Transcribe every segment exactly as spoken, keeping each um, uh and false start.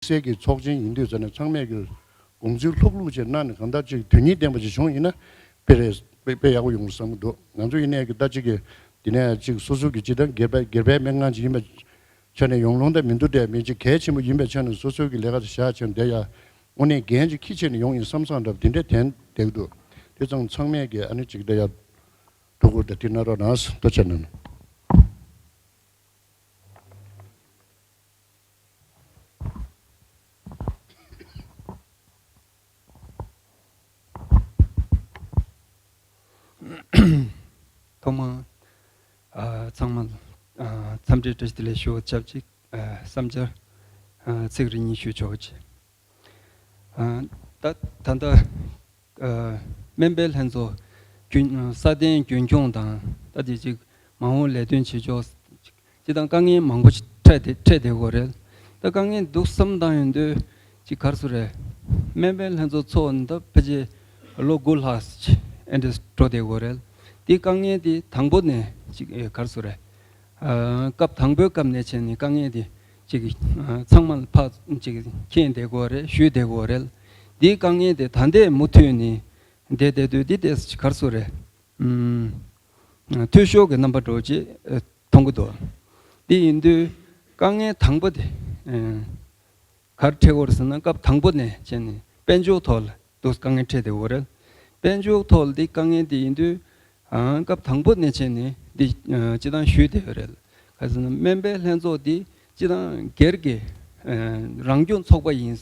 གསལ་གྱི་ཚོགས་ཆེན་ཡིན་དུས་ཙང་ནས་ཚང་མས་ཀྱི་དགོངས་ཚུལ་ལྷུག་ལྷུག་ཅིག་གནང་ནས་གང་ལྟར་ཅིག་དོན་སྙིང་ལྡན་པ་ཅིག་བྱུང་ཡིན་ན་དཔེ་རེད། དཔེ་དཔེ་ཡག་པོ་ཡོང་བསམ་གྱི་འདུག་ང་ཚོ་ཡིན་ནའི་ཀྱི་ད་ཅིག་གི་འདི་ནས་ཅིག་སོ་སོ་གི་ཅིག་ད་སྒེར་པ་སྒེར་པའི་སྨན་ཁང་ཅིག་ཡིན་པའི་ཆ་ནས་ཡོང་ལོང་ད་མི་འདུག་དེ་མི་ཅིག་གལ་ཆེན་པོ་ཡིན་པའི་ཆ་ནས་སོ་སོ་གི་ལས་ཀ་དེ་བཞག་བྱས་ནས་བསྡད་ཡ་དངོས་གནས་འགན་ཅིག་འཁྱེར་བྱས་ནས་ཡོང་ཡིན་བསམ་བསམ་འདྲ་པོ་དེ་འདྲ་དྲན་བསྡད་ཀྱི་འདུག་དེ་ཙང་ཚང་མས་ཀྱི་ཨ་ནི་ཅིག་བསྡད་ཡ་ཐུགས་ཁུར་དང་འདི་གནང་རོགས་གནང་། ཐུགས་རྗེ་གནང་། ཐོག་མར། ཨ། ཚང་མ། ཨ། འཚམས་འདྲི་བཀྲ་ཤིས་བདེ་ལེགས་ཞུ་བ་ཆབས་ཅིག་ཨ། བསམ་འཆར། ཨ། ཚིག་རེ་གཉིས་ཞུ་ཆོག་ཅིག་ཨ། ད་ད་ལྟ། ཨ། སྨན་པའི་ལྷན་ཚོགས་རྒྱུན། སྲ་བརྟན་རྒྱུན་འཁྱོངས་དང་ད་དེ་ཅིག་མ་འོངས་ལས་དོན་བྱེད་ཕྱོགས། སྤྱིར་བཏང་དཀའ་ངལ་མང་པོ་ཞིག་འཕྲད་དེ་འཕྲད་བསྡད་ཡོད་རེད། ད་དཀའ་ངལ་འདུག་བསམ་བཏང་ཡོང་དུས་ཅིག་ག་རེ་ཟེར་དགོས་རེད། སྨན་པའི་ལྷན་ཚོགས་ཚོགས་ནས་ད་ཕལ་ཆེར་ལོ་དགུ་ལྷག་ཅིག་ཨེ་འདྲ་འགྲོ་བསྡད་ཡོད་རེད། དེ་དཀའ་ངལ་དེ་དང་པོ་ནས་ཅིག་ཨེ་ག་རེ་ཟེར་དགོས་རེད། ཨ། སྐབས་དང་པོའི་སྐབས་ནས་བྱས་ནས་དཀའ་ངལ་དེ་ཅིག་ཨ། ཚང་མ་ལ་ཕར་ཅིག་མཁྱེན་བསྡད་ཡོད་རེད། ཞུས་བསྡད་ཡོད་རེད། དེའི་དཀའ་ངལ་དེ་ད་ལྟའི་མུ་མཐུད་ནས་བསྡད་བསྡད་དུས་དེ་ཏོག་ཙམ་ཅིག་ག་རེ་ཟེར་དགོས་རེད། ཨུམ། འཐུས་ཤོར་གྱི་རྣམ་པ་འདྲ་པོ་ཅིག་ཨ། མཐོང་གི་འདུག་དེ་ཡིན་དུས་དཀའ་ངལ་དང་པོ་དེ་ཨ། ག་རེ་འཕྲད་ཡོད་རེད་ཟེར་ན་སྐབས་དང་པོ་ནས་བྱས་ནས་དཔལ་འབྱོར་ཐོག་ལ་འདུག་དཀའ་ངལ་འཕྲད་བསྡད་ཡོད་རེད། དཔལ་འབྱོར་ཐོག་ལ་དེ་དཀའ་ངལ་དེ་ཡིན་དུས་ཨ། སྐབས་དང་པོ་ནས་བྱས་ནས་དེ་ཨ། སྤྱིར་བཏང་ཞུས་བསྡད་ཡོད་རེད། ག་རེ་ཟེར་ན་སྨན་པའི་ལྷན་ཚོགས་དེ་སྤྱིར་བཏང་སྒེར་གྱི་ཨ། རང་སྐྱོང་ཚོགས་པ་ཡིན།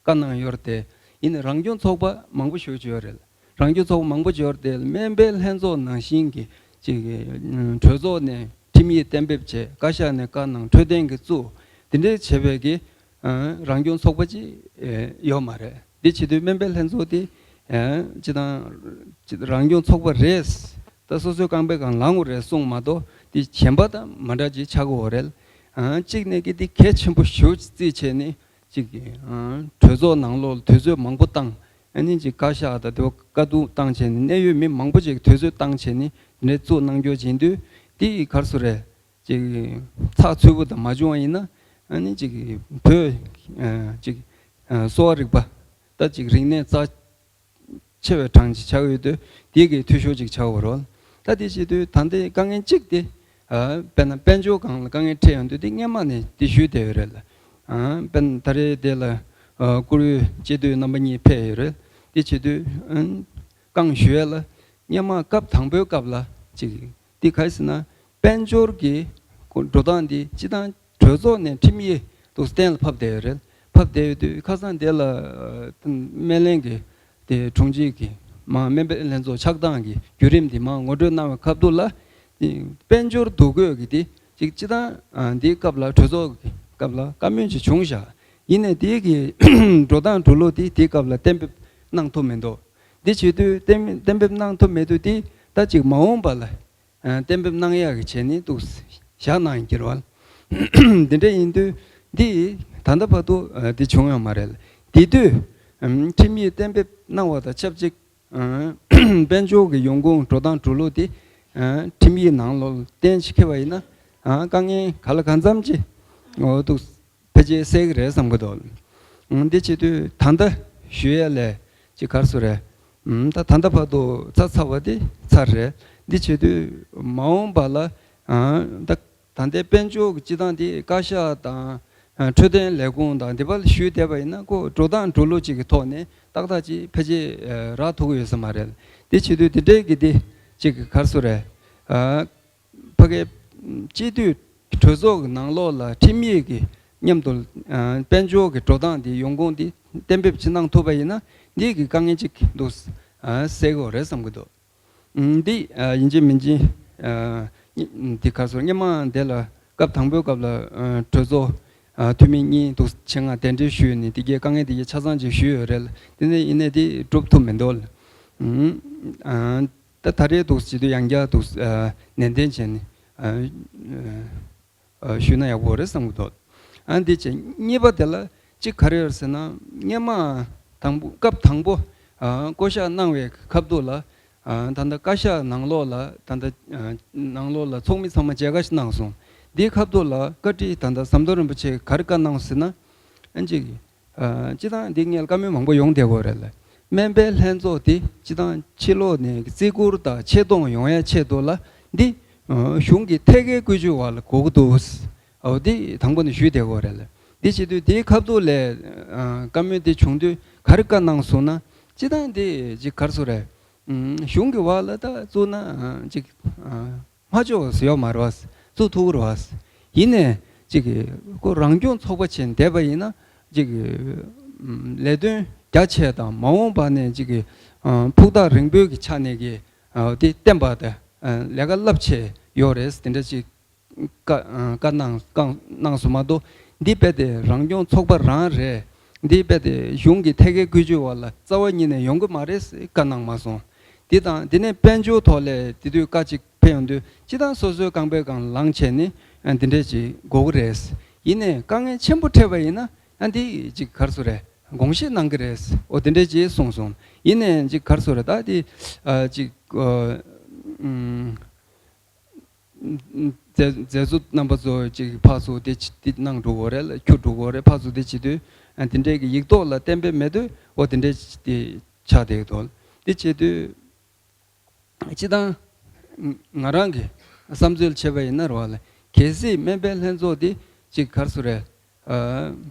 བཀའ་གནང་ཡོད་རེད་དེ། ཡིན་ནའི་རང་སྐྱོང་ཚོགས་པ་མང་པོ་ཞེ་པོ་ཅིག་ཡོད་རེད། རང་སྐྱོང་ཚོགས་པ་མང་པོ་ཅིག་ཡོད་རེད་དེ་སྨན་པའི་ལྷན་ཚོགས་ནང་བཞིན་གྱི་ཅིག་གི་གྲོས་ཚོགས་ནས་ཁྲིམས་ཡིག་གཏན་འབེབས་བྱས། བཀའ་ཤག་ནས་བཀའ་གནང་། འཕྲོད་བསྟེན་གྱི་བཙུགས། དེ་འདྲའི་བྱས་པའི་གི་རང་སྐྱོང་ཚོགས་པ་ཅིག་ཡོད་མ་རེད། འདི་བྱེད་དུས་སྨན་པའི་ལྷན་ཚོགས་དེ་སྤྱིར་བཏང་རང་སྐྱོང་ཚོགས་པ་རེད། ད་སོ་སོའི་རྐང་པའི་སྒང་ལངས་དགོས་རེད་གསུངས་མ་གཏོགས་དེ་གཞན་པ་དང་མ་འདྲ་ཅིག་ཆགས་ཀྱི་ཡོད་རེད། གཅིག་ནས་ཀྱི་དེ་གལ་ཆེན་པོ་ཞེ་པོ་ཅིག་བརྩིས་བྱས་ནས། ཅིག་ཨ། གྲོས་ཚོགས་ནང་ལོགས་ལ་དུས་ཚོད་མང་པོ་བཏང་། ཨ་ནི་ཅིག་བཀའ་ཤག་དང་དེ་བ་བཀའ་བསྡུར་བཏང་བྱས་ནས་གནད་ཡོད་མི་མང་པོ་ཅིག་དུས་ཚོད་བཏང་བྱས་ནས་འདི་འདྲའི་བཙུགས་གནང་རྒྱུ་བྱེད་དུས་དེ་ག་རེ་ཟེར་དགོས་རེད། ཅིག་ཚགས་ཚུད་པོ་དང་མ་བྱུང་བ་ཡིན་ན་ཨ་ནི་ཅིག་བོད་ཨ། ཅིག་ཨ། གསོ་བ་རིག་པ་ད་ཅིག་རིག་གནས་རྩ་ཆེ་བའི་གྲངས་ཅིག་ཆགས་ཡོད་དུས་དེ་གའི་འཐུས་ཤོར་ཅིག་ཆགས་ཡོད་རེད། ད་དེ་བྱེད་དུས་ད་ལྟའི་དཀའ་ངལ་གཅིག་དེ་ཨ། དཔེར་ན་དཔལ་འབྱོར་སྒང་ལ་དཀའ་ངལ་འཕྲད་ཡོང་དུས་དེ་སྔོན་མ་ནས་དེ་ཞུས་བསྡད་ཡོད་རེད། ཨ། དཔེར་ན་ད་རེས་དེ་ལ་ཨ། བཀུར་འོས་སྤྱི་འཐུས་རྣམ་པ་གཉིས་ཕེབས་ཡོད་རེད། དེ་བྱེད་དུས་ཨ། བསྐང་ཞུ་ཡས་ལ་སྔོན་མ་སྐབས་དང་པོའི་སྐབས་ལ་ཅིག་དེ་ག་རེ་ཟེར་ན། དཔལ་འབྱོར་གྱི་འགྲོ་སྟངས་འདི་སྤྱིར་བཏང་གྲོས་ཚོགས་ནས་ཁྲིམས་ཡིག་འདུག་གཏན་ལ་ཕབ་བསྡད་ཡོད་རེད། ཕབ་བསྡད་ཡོད་དུས་ཁ་སང་དེ་ལ་སྨན་ལན་གྱི་དེ་དྲུང་ཆེ་གི་མ་སྨན་པའི་ལྷན་ཚོགས་ཆགས་སྟངས་ཀྱི་བརྒྱུད་རིམ་འདི་མ་ངོ་སྤྲོད་གནང་བའི་སྐབས་དུ་ལ་དཔལ་འབྱོར་འདུ་འགོད་ཀྱི་དེ་ཅིག་སྤྱིར་བཏང་འདིའི་སྐབས་ལ་གྲོས་ཚོགས་ཀྱི་སྐབས་ལ་བཀའ་མོལ་ཅིག་བྱུང་བཞག་ཡིན་ནའི་དེ་གི་འགྲོ་སྟངས་འགྲོ་ལུགས་དེ་དེའི་སྐབས་ལ་གཏན་འབེབས་གནང་ཐུབ་མི་འདུག་འདི་བྱེད་དུས་གཏན་གཏན་འབེབས་གནང་ཐུབ་མེད་དུས་དེ་ད་ཅིག་མ་འོངས་པ་ལ། ཨ། གཏན་འབེབས་གནང་ཡག་གི་བྱས་ནས་འདུག་བཞག་གནང་ཡིན་གྱི་རེད་བ། འདི་འདྲ་ཡིན་དུས་འདི་ད་ལྟ་བར་དུ་ཨ། འདི་བྱུང་ཡོད་མ་རེད། དེ་དུས་ཨམ། ཁྲིམས་ཡིག་གཏན་འབེབས་གནང་བ་དང་ཆབས་ཅིག་ཨ། དཔལ་འབྱོར་གྱི་ཡོང་ཁུངས་འགྲོ་སྟངས་འགྲོ་ལུགས་དེ་ཨ། ཁྲིམས་ཡིག་ནང་ལོགས་གཏན་ཞིག་འཁེལ་བ་ཡིན་ན་ཨ། དཀའ་ངལ་ག་ལ་གང་འཚམ་ཅིག་འོ་འདུག་ཕལ་ཆེར་སེལ་གྱི་རེད་བསམ་གྱི་འདུག་ཨང་། འདི་བྱེད་དུས་ད་ལྟ་ཞུ་ཡས་ལས་ཅིག་ག་རེ་ཟེར་དགོས་རེད། ཨང་། ད་ད་ལྟ་བར་དུ་ཚར་ཚར་བ་དེ་ཚར་རེད། འདི་བྱེད་དུས་མ་འོངས་པ་ལ་ཨང་། ད་ད་ལྟའི་དཔལ་འབྱོར་གྱི་སྤྱི་བཏང་དེ་བཀའ་ཤག་དང་ཨ། འཕྲོད་བསྟེན་ལས་ཁུངས་དང་འདི་པར་ཞུས་བསྡད་པ་ཡིན་ན་ཁོ་འགྲོ་སྟངས་འགྲོ་ལུགས་ཅིག་གི་ཐོག་ནས་ཏག་ཏག་ཅིག་ཕལ་ཆེར་ཨ། རག་ཐུབ་ཀྱི་ཡོད་ས་མ་རེད། འདི་བྱེད་དུས་དེ་འདྲའི་གི་དེ་ཅིག་ག་རེ་ཟེར་དགོས་རེད། ཨ། ཕ་གིའི་སྤྱི་འཐུས་གྲོས་ཚོགས་ཀྱི་ནང་ལོགས་ལ་ཁྲིམས་ཡིག་གི་མཉམ་དུ་ཨ། དཔལ་འབྱོར་གྱི་འགྲོ་སྟངས་འདི་ཡོང་ཁུངས་འདི་གཏན་འབེབས་ཅིག་གནང་ཐུབ་པ་ཡིན་ན་འདི་གི་དཀའ་ངལ་ཅིག་འདུག་ཨ། སེལ་དགོས་རེད་བསམ་གྱི་འདུག་ཨ། འདི་ཨ། ཡིན་གཅིག་མིན་གཅིག་ཨ། འདི་ག་རེ་ཟེར། སྔོན་མ་འདི་ལ་སྐབས་དང་པོའི་སྐབས་ལ་ཨ། གྲོས་ཚོགས་ཨ། འཐུས་མི་གཉིས་འདུག་ཆེད་མངགས་གདན་འདྲེན་ཞུས་ནས་འདི་གའི་དཀའ་ངལ་འདི་གའི་ཆ་ཚང་ཅིག་ཞུས་ཡོད་རེད། དེ་ནས་ཡིན་ནའི་འདི་འགྲུབ་ཐུབ་མི་འདུག་ཨ། ད་ད་རེས་འདུག་བྱེད་དུས་ཡང་བསྐྱར་འདུག་ཨ། ནན་ཏན་བྱས་ནས་ཨ། ཨ། ཞུས་ན་ཡག་པོ་རེད་བསམ་གྱི་འདུག་ཨ། འདི་བྱས་གཉིས་པ་དེ་ལ་གཅིག་ག་རེ་ཡོད་ཟེར་ན་སྔོན་མ་དང་པོ་སྐབས་དང་པོ་ཨ། བསྐོ་བཞག་གནང་བའི་སྐབས་དུ་ལ་ཨ། ད་ལྟ་བཀའ་ཤག་ནང་ལོགས་ལ་ད་ལྟ་ཨ། ནང་ལོགས་ལ་ཚོགས་མི་ཚང་མ་མཇལ་ཁ་ཞིག་གནང་སོང་། འདིའི་སྐབས་དུ་ལ་བཀའ་ཁྲི་ད་ལྟ་ཟམ་གདོང་རིན་པོ་ཆེས་ག་རེ་བཀའ་གནང་ཟེར་ན་ཨ། གཅིག་ཨ་སྤྱིར་བཏང་འདི་སྔོན་བཀའ་མོལ་མང་པོ་ཡོང་བསྡད་ཡོད་རེད་ལ། སྨན་པའི་ལྷན་ཚོགས་འདི་སྤྱིར་བཏང་ཕྱི་ལོགས་ནས་བརྩི་བཀུར་དང་ཆེ་མཐོང་ཡོང་ཡའི་ཆེད་དུ་ལ་འདི་ཨ་གཞུང་གི་ཐད་ཀའི་བཀོད་ཇུས་འོག་ལ་དགོས་ཀྱི་འདུག། འོ་འདི་དང་པོ་ནས་ཞུས་བསྡད་ཡོད་རེད་ལ། འདི་བྱེད་དུས་འདིའི་ཁ་ཐུག་ལ་ཨ་བཀའ་མོལ་འདི་བྱུང་དུས་ག་རེ་བཀའ་གནང་སོང་ན། སྤྱིར་བཏང་འདི་ཅིག་ག་རེ་ཟེར་དགོས་རེད། ཨ་གཞུང་གི་འོག་ལ་ད་བཙུགས་ན་ཨ་ཅིག་ཨ་མ་ལྕོགས་ཡོད་མ་རེད་བ། བཙུགས་ཐུབ་ཀྱི་རེད་བ། ཡིན་ནའི་ཅིག་ཁོ་རང་སྐྱོང་ཚོགས་པ་བྱས་བསྡད་པ་ཡིན་ན་ཅིག་ཨ་ལས་དོན་རྒྱ་ཆེ་དང་མ་འོངས་པ་ནས་ཅིག་ཨ་ཕུགས་ཐག་རིང་པོའི་གི་ཆ་ནས་གི་ཨ་དེ་བརྟན་པ་དང་ཨ་ལས་ཀ་རླབས་ཆེ་ཡོད་རེད། དེ་འདྲ་ཅིག་བཀའ་ཨ་བཀའ་གནང་བཀའ་གནང་སོང་མ་གཏོགས། འདི་རྦད་དེ་རང་སྐྱོང་ཚོགས་པ་རང་རེད། འདི་རྦད་དེ་གཞུང་གི་ཐད་ཀའི་བཀོད་ཇུས་འོག་ལ་རྩ་བ་ཉིད་ནས་ཡོང་གི་མ་རེད་ཟེར་བཀའ་གནང་མ་སོང་། འདི་དང་འདི་ནས་དཔལ་འབྱོར་ཐོག་ལ་དེ་དུས་བཀའ་གཅིག་ཕེབས་ཡོང་དུས་སྤྱིར་བཏང་སོ་སོའི་རྐང་པའི་སྒང་ལངས་བྱས་ནས་ཨ་འདི་འདྲས་ཅིག་དགོས་ཀྱི་རེད། ཡིན་ནའི་དཀའ་ངལ་ཆེན་པོ་འཕྲད་པ་ཡིན་ན་ཨ་འདི་ཅིག་ག་རེ་ཟེར་དགོས་རེད། དགོངས་བཞེས་གནང་གི་རེད། འོ་དེ་འདྲས་ཅིག་གསུངས་སོང་། ཡིན་ནའི་ཅིག་ག་རེ་ཟེར་དགོས་རེད། ད་འདི་ཨ་ཅིག་ཨ་ཨུམ། མཛད་མཛད་གཙོ་རྣམ་པ་ཚོ་ཅིག་ཕར་ཚུར་དེ་ཅི་དེ་གནང་འགྲོ་དགོས་རེད་ལ། འཁྱུར་འགྲོ་དགོས་རེད། ཕར་ཚུར་དེ་བྱེད་དུས་ཨ་དེ་འདྲའི་གི་ཡིག་ཐོག་ལ་གཏན་འབེབས་མེད་དུས་འོ་དེ་འདྲའི་དེ་ཆགས་བསྡད་འདུག། དེ་བྱེད་དུས་སྤྱིར་བཏང་ང་རང་གི་བསམ་ཚུལ་བྱས་པ་ཡིན་ན་རེད་བ་ལ། གལ་སྲིད་སྨན་པའི་ལྷན་ཚོགས་དེ་ཅིག་ག་རེ་ཟེར་དགོས་རེད། ཨ་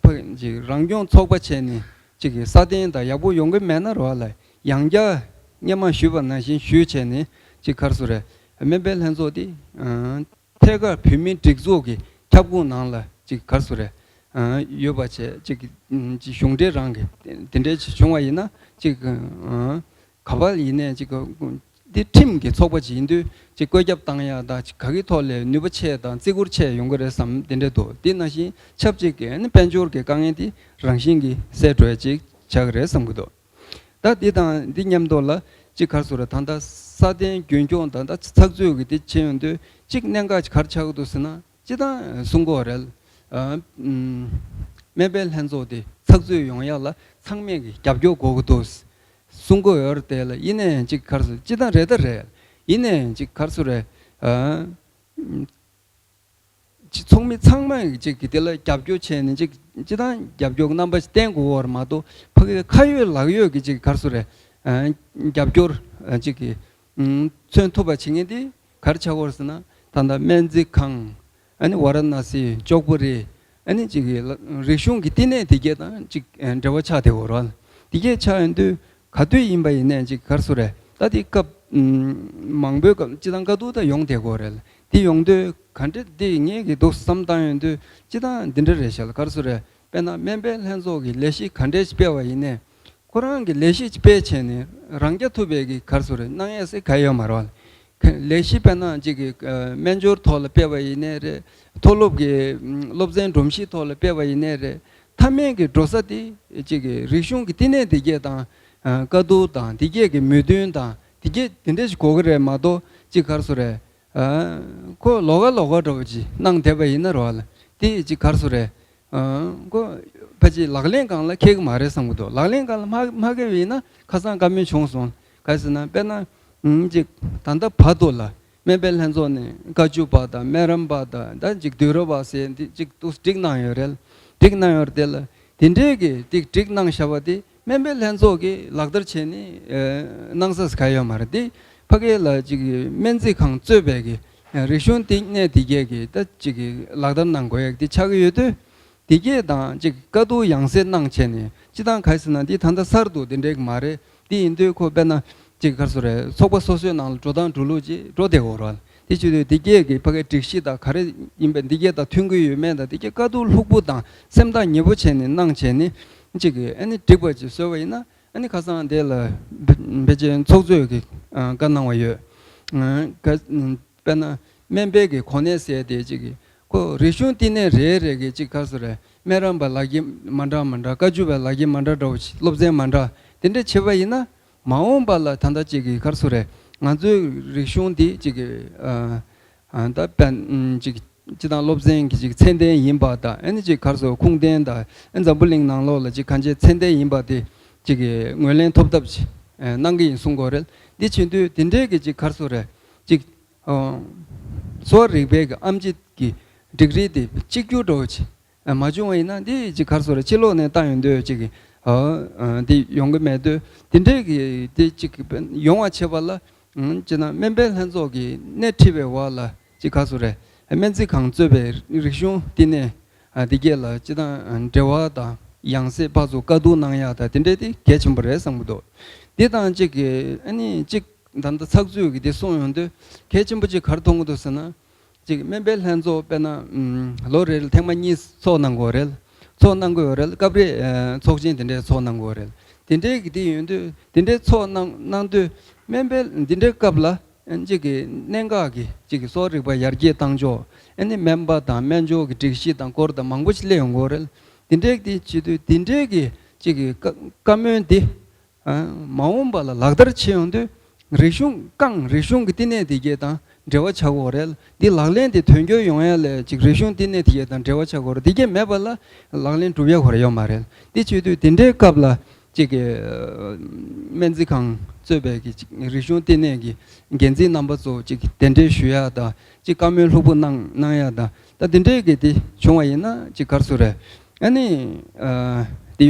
ཕ་ཅིག་རང་སྐྱོང་ཚོགས་པ་བྱས་ནས་ཅིག་གི་སྲ་བརྟན་དང་ཡག་པོ་ཡོང་གི་མེད་ན་རེད་བ་ལ། ཡང་བསྐྱར་སྔོན་མ་ཞུས་པ་ནང་བཞིན་ཞུས་བྱས་ནས་ཅིག་ག་རེ་ཟེར་དགོས་རེད། སྨན་པའི་ལྷན་ཚོགས་དེ་ཨ་ཐད་ཀར་བོད་མིའི་སྒྲིག་འཛུགས་ཀྱི་ཁྱབ་ཁོངས་ནང་ལ་ཅིག་ག་རེ་ཟེར་དགོས་རེད། ཨ་ཡོད་པ་བྱས་ཅིག་གི་ཅིག་གཞུང་འབྲེལ་རང་གི་དེ་འདྲའི་ཅིག་བྱུང་བ་ཡིན་ན་ཅིག་ཨ་ག་པར་ཡིན་ནའི་ཅིག་འདི་ཁྲིམས་ཀྱི་ཚོགས་པ་ཅིག་ཡིན་དུས་ཅིག་བཀོད་ཁྱབ་བཏང་ཡ་དང་ཅིག་ག་གི་ཐོག་ལས་ནུས་པ་ཆེ་དང་བརྩི་བཀུར་ཆེ་ཡོང་གི་རེད་བསམ་དེ་འདྲ་འདུག། དེ་ནང་བཞིན་ཆབས་ཅིག་གི་ཨ་ནི་དཔལ་འབྱོར་གྱི་དཀའ་ངལ་དེ་རང་བཞིན་གྱིས་སེལ་འགྲོ་ཡ་ཅིག་ཆགས་ཀྱི་རེད་བསམ་གྱི་འདུག། ད་འདི་དང་འདི་མཉམ་དུ་ལ་ཅིག་ག་རེ་ཟེར་དགོས་རེད། ད་ལྟ་སྲ་བརྟན་རྒྱུན་འཁྱོངས་དང་ད་ཚགས་ཚུད་ཀྱི་དེ་བྱེད་ཡོང་དུས་ཅིག་གནད་འགག་ཅིག་ག་རེ་ཆགས་ཀྱི་འདུག་ཟེར་ན། སྤྱིར་བཏང་གསུང་གི་ཡོད་རེད། ཨ་ཨུམ། སྨན་པའི་ལྷན་ཚོགས་དེ་ཚགས་ཚུད་ཡོང་ཡ་ལ་ཚང་མས་ཀྱི་རྒྱབ་སྐྱོར་དགོས་ཀྱི་འདུག་གསུང་གི་ཡོད་རེད་དེ་ལ། ཡིན་ནའི་ཅིག་ག་རེ་ཟེར། སྤྱིར་བཏང་རེད་ད་རེད། ཡིན་ནའི་ཅིག་ག་རེ་ཟེར་དགོས་རེད། ཨ་ཨུམ། ཅིག་ཚོགས་མི་ཚང་མས་ཅིག་གི་དེ་ལ་རྒྱབ་སྐྱོར་བྱས་ནས་ཅིག་སྤྱིར་བཏང་རྒྱབ་སྐྱོར་གྱི་རྣམ་པ་ཅིག་བསྟན་དགོས་པ་རེད་མ་གཏོགས། ཕ་གི་ཁ་ཡོད་ལག་ཡོད་ཀྱི་ཅིག་ག་རེ་ཟེར་དགོས་རེད། ཨ་རྒྱབ་སྐྱོར་ཨ་ཅིག་གི་ཨུམ་མཚོན་ཐུབ་པ་བྱེད་མཁན་དེ་ག་རེ་ཆགས་ཀྱི་ཡོད་རེད་ཟེར་ན། ད་ལྟ་སྨན་རྩིས་ཁང་། ཨ་ནི་ཝཱ་ར་ཎ་སི། ལྕོག་པོ་རི། ཨ་ནི་ཅིག་གི་ལ་རིག་གཞུང་གི་བསྟི་གནས་དེ་གས་དང་ཅིག་ཨ་འབྲེལ་བ་ཆགས་བསྡད་ཡོད་རེད་བ། དེ་གས་ཆགས་ཡོང་དུས་ག་དུས་ཡིན་པ་ཡིན་ནའི་ཅིག་ག་རེ་ཟེར་དགོས་རེད། ད་དེ་སྐབས་ཨུམ་མང་པོའི་སྐབས་སྤྱིར་བཏང་དཀའ་སྡུག་ད་ཡོང་བསྡད་ཡོད་རེད། དེ་ཡོང་དུས་ག་འདྲ་དེ་ངེད་ཀྱིས་འདུག་བསམ་བཏང་ཡོང་དུས་སྤྱིར་བཏང་འདི་འདྲ་རེད་ཤག་ལ། ག་རེ་ཟེར་དགོས་རེད། དཔེར་ན་སྨན་པའི་ལྷན་ཚོགས་ཀྱི་ལས་གཞི་ག་འདྲ་ཞིག་སྤེལ་བ་ཡིན་ནའི། ཁོ་རང་གི་ལས་གཞི་ཅིག་སྤེལ་བྱས་ནས་རང་རྐྱ་ཐུབ་པའི་གི་ག་རེ་ཟེར་དགོས་རེད། གནང་ཡས་ཟེར་ག་ཡོད་མ་རེད་བ། ལས་གཞི་དཔེར་ན་ཅིག་གི་ཨ་སྨན་སྦྱོར་ཐོག་ལ་སྤེལ་བ་ཡིན་ནའི་རེད། མཐོ་སློབ་ཀྱི་ཨམ་སློབ་ཚན་སྒྲོམ་གཞི་ཐོག་ལ་སྤེལ་བ་ཡིན་ནའི་རེད། མཐའ་མའི་གི་འགྲོ་ས་དེ་ཅིག་གི་རིག་གཞུང་གི་བསྟི་གནས་དེ་གས་དང་ཨ་དཀའ་སྡུག་དང་དེ་གས་ཀྱི་མོས་མཐུན་དང་དེ་གས་དེ་འདྲ་ཞིག་དགོས་ཀྱི་རེད་མ་གཏོགས། ཅིག་ག་རེ་ཟེར་དགོས་རེད། ཨ་ཁོ་ལོགས་ཀ་ལོགས་ཀ་འདྲ་བོ་ཅིག་གནང་བསྡད་པ་ཡིན་ན་རེད་བ་ལ། དེ་ཅིག་ག་རེ་ཟེར་དགོས་རེད། ཨ་ཁོ་ཕལ་ཆེར་ལག་ལེན་སྒང་ལ་འཁེལ་གི་མ་རེད་བསམ་གི་འདུག། ལག་ལེན་སྒང་ལ་མ་མ་འཁེལ་བ་ཡིན་ན་ཁ་སང་བཀའ་མོལ་བྱུང་སོང་། ག་རེ་ཟེར་ན་དཔེར་ན་ཨུམ་ཅིག་ད་ལྟ་བར་དུ་ལ་སྨན་པའི་ལྷན་ཚོགས་ནས་བཀའ་བཅུ་པ་དང་སྨན་རམས་པ་དང་ད་ཅིག་དུས་རབས་པ་ཟེར་འདི་ཅིག་ཏུ་སྒྲིག་གནང་ཡོད་རེད། སྒྲིག་གནང་ཡོད་རེད་དེ་ལ། དེ་འདྲའི་གི་ཏིག་སྒྲིག་གནང་བཞག་པ་དེ་སྨན་པའི་ལྷན་ཚོགས་ཀྱིས་ལག་བསྟར་བྱས་ནས་ཨ་གནང་ས་ག་ཡོད་མ་རེད་དེ། ཕ་གི་ལ་ཅིག་སྨན་རྩིས་ཁང་གཙོས་པའི་གི་ཨ་རིག་གཞུང་བསྟི་གནས་དེ་གས་ཀྱིས་ད་ཅིག་གི་ལག་བསྟར་གནང་དགོས་ཡག་དེ་ཆགས་ཀྱི་ཡོད་དུས། དེ་གས་དང་ཅིག་དཀའ་སྡུག་ཡང་སེ་གནང་བྱས་ནས་སྤྱིར་བཏང་ག་རེ་ཟེར་ན་འདི་ད་ལྟ་གསར་དུ་དེ་འདྲའི་གི་མ་རེད། དེ་ཡིན་དུས་ཁོ་དཔེར་ན་ཅིག་ག་རེ་ཟེར་དགོས་རེད། ཚོགས་པ་སོ་སོའི་ནང་ལ་འགྲོ་སྟངས་འགྲོ་ལུགས་ཅིག་འགྲོ་བསྡད་ཡོད་རེད། དེ་བྱེད་དུས་དེ་གས་ཀྱི་ཕ་གའི་སྒྲིག་གཞི་དང་ག་རེ་ཡིན་པ་འདི་གས་དང་མཐུན་གྱི་ཡོད་མེད་དང་། དེ་གས་དཀའ་སྡུག་ལྷུག་པོ་དང་སེམས་ཐག་ཉེ་པོ་བྱས་ནས་གནང་བྱས་ནས་ཅིག་གི་ཨ་ནི་འགྲིག་པ་ཅིག་བཟོས་པ་ཡིན་ན། ཨ་ནི་ཁ་སང་དེ་ལ་ཕལ་ཆེར་ཚོགས་གཙོས་ཀྱི་བཀའ་གནང་བ་ཡོད། དཔེར་ན་སྨན་པའི་གི་གོ་གནས་ཟེར་དེ་ཅིག་གི་ཁོ་རིག་གཞུང་བསྟི་གནས་རེ་རེ་གི་ཅིག་ག་རེ་ཟེར་དགོས་རེད། སྨན་རམས་པ་ལག་གི་མ་འདྲ་མ་འདྲ། བཀའ་བཅུ་པའི་ལག་གི་མ་འདྲ་འདྲ་བོ་ཅིག་སློབ་ཚན་མ་འདྲ་དེ་འདྲ་བྱེད་པ་ཡིན་ན། མ་འོངས་པ་ལ་ད་ལྟ་ཅིག་གི་ག་རེ་ཟེར་དགོས་རེད། ང་ཚོའི་རིག་གཞུང་འདི་ཅིག་གི་ཨ་ཨ་ད་དཔེར་ན་ཅིག་སྤྱིར་བཏང་སློབ་ཚན་གྱི་ཅིག་ཚད་ལྡན་ཡིན་པ་དང་། ཨ་ནི་ཅིག་ག་རེ་ཟེར་ཁུངས་ལྡན་དང་། ཨ་འཛམ་བུ་གླིང་ནང་ལོགས་ལ་ཅིག་གང་ཅིའི་ཚད་ལྡན་ཡིན་པ་དེ་ཅིག་གི་ངོས་ལེན་ཐོབ་ཐབས་ཅིག་ཨ་གནང་གི་ཡིན་གསུང་གི་ཡོད་རེད། འདི་བྱེད་དུས་དེ་འདྲའི་གི་ཅིག་ག་རེ་ཟེར་དགོས་རེད། ཅིག་ཨ་གསོ་བ་རིག་པའི་གི་ཨེམ་ཆི་གི་ཌིག་རི་དེ་གཅིག་གྱུར་འདྲ་བོ་ཅིག་ མ་བྱུང་བ་ཡིན་ན་འདི་ཅིག་ག་རེ་ཟེར་རེད། ཕྱི་ལོགས་ནས་བཏང་ཡོང་དུས་ཅིག་འདི་ཡོང་གི་མེད་དུས། དེ་འདྲའི་གི་དེ་ཅིག་ཡོང་བ་བྱེད་པ་ལ་ཅིག་ན་སྨན་པའི་ལྷན་ཚོགས་ཀྱིས་སྣེ་ཁྲིད་པའི་འོག་ལ་ཅིག་ག་རེ་ཟེར་རེད། སྨན་རྩིས་ཁང་གཙོས་པའི་རིག་གཞུང་བསྟི་གནས་འདི་གས་ལ་ཅིག་དང་འབྲེལ་བ་དང་ཡང་སྲིད་ཕར་ཚུར་བཀའ་བསྡུར་གནང་ཡག་དང་དེ་འདྲའི་དེ་གལ་ཆེན་པོ་རེད་བསམ་གྱི་འདུག་འདི་དང་གཅིག་གི་ཨ་ནི་གཅིག་ད་ལྟ་ཚགས་ཚུད་ཀྱི་འདི་གསུངས་ཡོང་དུས་གལ་ཆེན་པོ་གཅིག་ག་རེ་མཐོང་གི་འདུག་ཟེར་ན། གཅིག་སྨན་པའི་ལྷན་ཚོགས་དཔེར་ན་ལོ་རེར་ཐེངས་མ་གཉིས་ཚོགས་གནང་དགོས་རེད། ཚོགས་གནང་དགོས་རེད། སྐབས་རེ་ཚོགས་ཆེན་དེ་འདྲའི་ཚོགས་གནང་དགོས་རེད། དེ་འདྲའི་གི་དེ་ཡོང་དུས་དེ་འདྲའི་ཚོགས་གནང་གནང་དུས་སྨན་པའི་འདི་འདྲའི་སྐབས་ལ་གཅིག་གི་གནད་འགག་གི་གཅིག་གི་གསོ་བ་རིག་པ་ཡར་རྒྱས་བཏང་ཕྱོགས། ཨ་ནི་སྨན་པ་དང་སྨན་སྦྱོར་གྱི་སྒྲིག་གཞི་དང་སྐོར་དང་མང་པོ་ཞིག་སླེབས་ཡོང་གི་ཡོད་རེད། དེ་འདྲའི་དེ་བྱེད་དུས་དེ་འདྲའི་གི་གཅིག་གི་བཀའ་བཀའ་མོལ་འདི་མ་འོངས་པ་ལ་ལག་བསྟར་བྱེད་ཡོང་དུས་རིག་གཞུང་རྐང་རིག་གཞུང་གི་བསྟི་གནས་དེ་གས་དང་འབྲེལ་བ་ཆགས་ཀྱི་ཡོད་རེད། འདི་ལག་ལེན་དེ་དོན་འཁྱོལ་ཡོང་ཡ་ལ་གཅིག་རིག་གཞུང་བསྟི་གནས་དེ་གས་དང་འབྲེལ་བ་ཆགས་ཀྱི་ཡོད་རེད། དེ་གས་མེད་པ་ལ་ལག་ལེན་གྲུབ་ཡ་ཁོ་ར་ཡོད་མ་རེད། དེ་བྱེད་དུས་དེ་འདྲའི་སྐབས་ལ་གཅིག་གི་སྨན་རྩིས་ཁང་གཙོས་པའི་གི་གཅིག་རིག་གཞུང་བསྟི་གནས་ཀྱི་འགན་འཛིན་རྣམ་པ་ཚོ་གཅིག་གདན་འདྲེན་ཞུ་ཡ་དང་གཅིག་བཀའ་མོལ་ལྷུག་པོ་གནང་གནང་ཡ་དང་ད་དེ་འདྲའི་གི་དེ་བྱུང་བ་ཡིན་ན་གཅིག་ག་རེ་ཟེར་རེད། ཨ་ནི་དེ་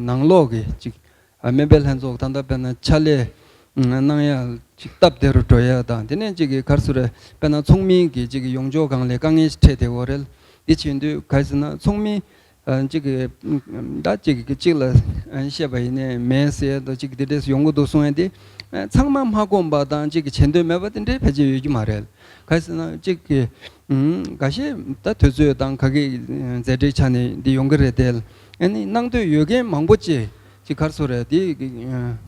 ནང་ལོགས་ཀྱི་གཅིག་སྨན་པའི་ལྷན་ཚོགས་ད་ལྟ་དཔེར་ན་ཕྱག་ལས་གནང་ཡ་གཅིག་སྟབས་བདེ་རུ་འགྲོ་ཡ་དང་དེ་ནས་གཅིག་གི་ག་རེ་ཟེར་རེད། དཔེར་ན་ཚོགས་མི་གི་གཅིག་གི་ཡོང་ཕྱོགས་སྒང་ལ་དཀའ་ངལ་ཞིག་འཕྲད་བསྡད་ཡོད་རེད། དེ་བྱེད་དུས་ག་རེ་ཟེར་ན་ཚོགས་མི་ཨ་གཅིག་གི་ད་གཅིག་གི་གཅིག་ལ་ཨ་བཤད་པ་ཡིན་ནའི་མེད་ཟེར་ཡ་དང་གཅིག་དེ་འདྲས་ཡོང་གི་འདུག་གསུང་ཡ་དེ་ཨ་ཚང་མ་མ་དགོངས་པ་དང་གཅིག་གི་བྱེད་འདོད་མེད་པ་དེ་འདྲས་ཕལ་ཆེར་ཡོད་ཀྱི་མ་རེད། ག་རེ་ཟེར་ན་གཅིག་གི་ཨུམ་འགའ་ཤས་ད་དུས་ཚོད་དང་ག་གི་མཛད་བྲེལ་ཆ་ནས་འདི་ཡོང་གི་རེད་དེ། ཨ་ནི་གནང་འདོད་ཡོད་མཁན་མང་པོ་ཅིག་གཅིག་ག་རེ་ཟེར་རེད། དེ་